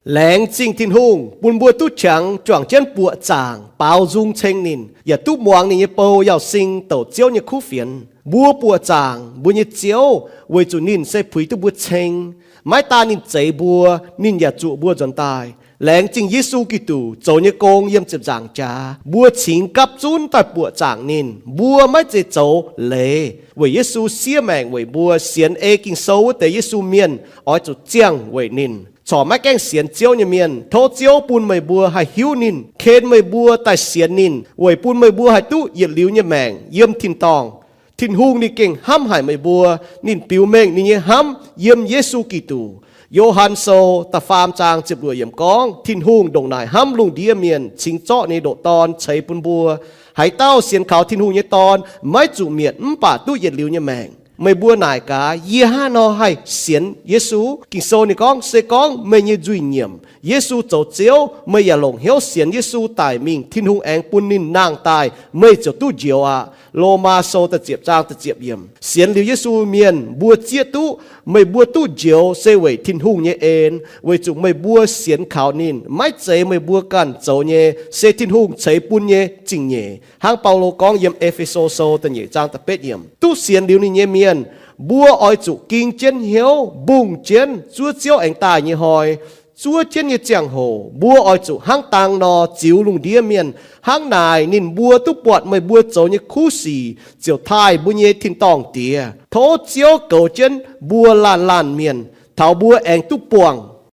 Laengz zingh Tin-Hungh bun mbuo duqv qangx juangc jienv buoqc zaangc baaux nzung ceng ninh, yaac duqv muangx ninh nyei bou Yauh Sing douc Ziouv nyei kuv fienx. Mbuo buoqc zaangc mbuo nyei Ziouv weic zuqc ninh se puix duqv mbuo ceng. Maiv daan ninh zeix mbuo, ninh yaac zuoqc mbuo nzuonx daaih. Laengz zingh Yesu Giduc zoux nyei gong yiem ziepc nzaangc jaax, mbuo cingx gapv zunv daaih buoqc zaangc ninh. Mbuo maiv zeiz zoux leiz, weic Yesu siev maengc weic mbuo. Sienx ei Ging-Sou wuov deix Yesu mienh oix zuqc ziangh weic ninh. Corc maiv gaengh sienx Ziouv nyei mienh, tov Ziouv bun meih mbuo haih hiuv ninh, ken meih mbuo daaih sienx ninh, weic bun meih mbuo haih duqv yietc liuz nyei maengc yiem tin-dorngh. Tin-Hungh ninh gengh hnamv haic meih mbuo. Ninh biux mengh ninh nyei hnamv yiem Yesu Giduc. Yo^han Sou da'faam zaang ziepc luoqc yiemc gorngv, Tin-Hungh ndongc naaic hnamv lungh ndiev mienh, cingx zorqv ninh nyei ndoqc Dorn ceix bun mbuo. Haaix dauh sienx kaux Tin-Hungh nyei Dorn maiv zuqc mietc, mv baac duqv yietc liuz nyei maengc. Meih mbuo naaic gaax, yie hnangv haaix nor haih sienx Yesu? Ging-Sou ninh gorngv, se gorngv meih nyei nzuih nyiemc, Yesu zoux Ziouv, meih yaac longc hnyouv sienx Yesu daic mingh, Tin-Hungh aengx bun ninh nangh daaih, meih ziouc duqv njoux aqv. Lomaa Sou da'ziepc zaang da'ziepc yiemc. Sienx liuz Yesu mienh mbuo zieqv duqv, meih mbuo duqv njoux se weic Tin-Hungh nyei en, weic zuqc meih mbuo sienx kaux ninh. Maiv zeiz meih mbuo ganh zoux nyei, se Tin-Hungh ceix bun nyei zingh nyeic. Hnangv Baulo gorngv yiem E^fe^so Sou da'nyeic zaang da'betv yiemc, duqv sienx liuz ninh nyei mienh, mbuo oix zuqc ging jienv hnyouv, mbungh jienv zuov Ziouv aengx daaih nyei hnoi. Zuov jienv nyei ziangh hoc mbuo oix zuqc hnangv dang nor ziux lungh ndiev mienh. Hnangv naaic ninh mbuo duqv buatc meih mbuo zoux nyei kuv sic ziouc taaih mbuo nyei tin-dorngh Diex. Tov Ziouv goux jienv mbuo laanh laanh mienh, taux mbuo aengx duqv buangh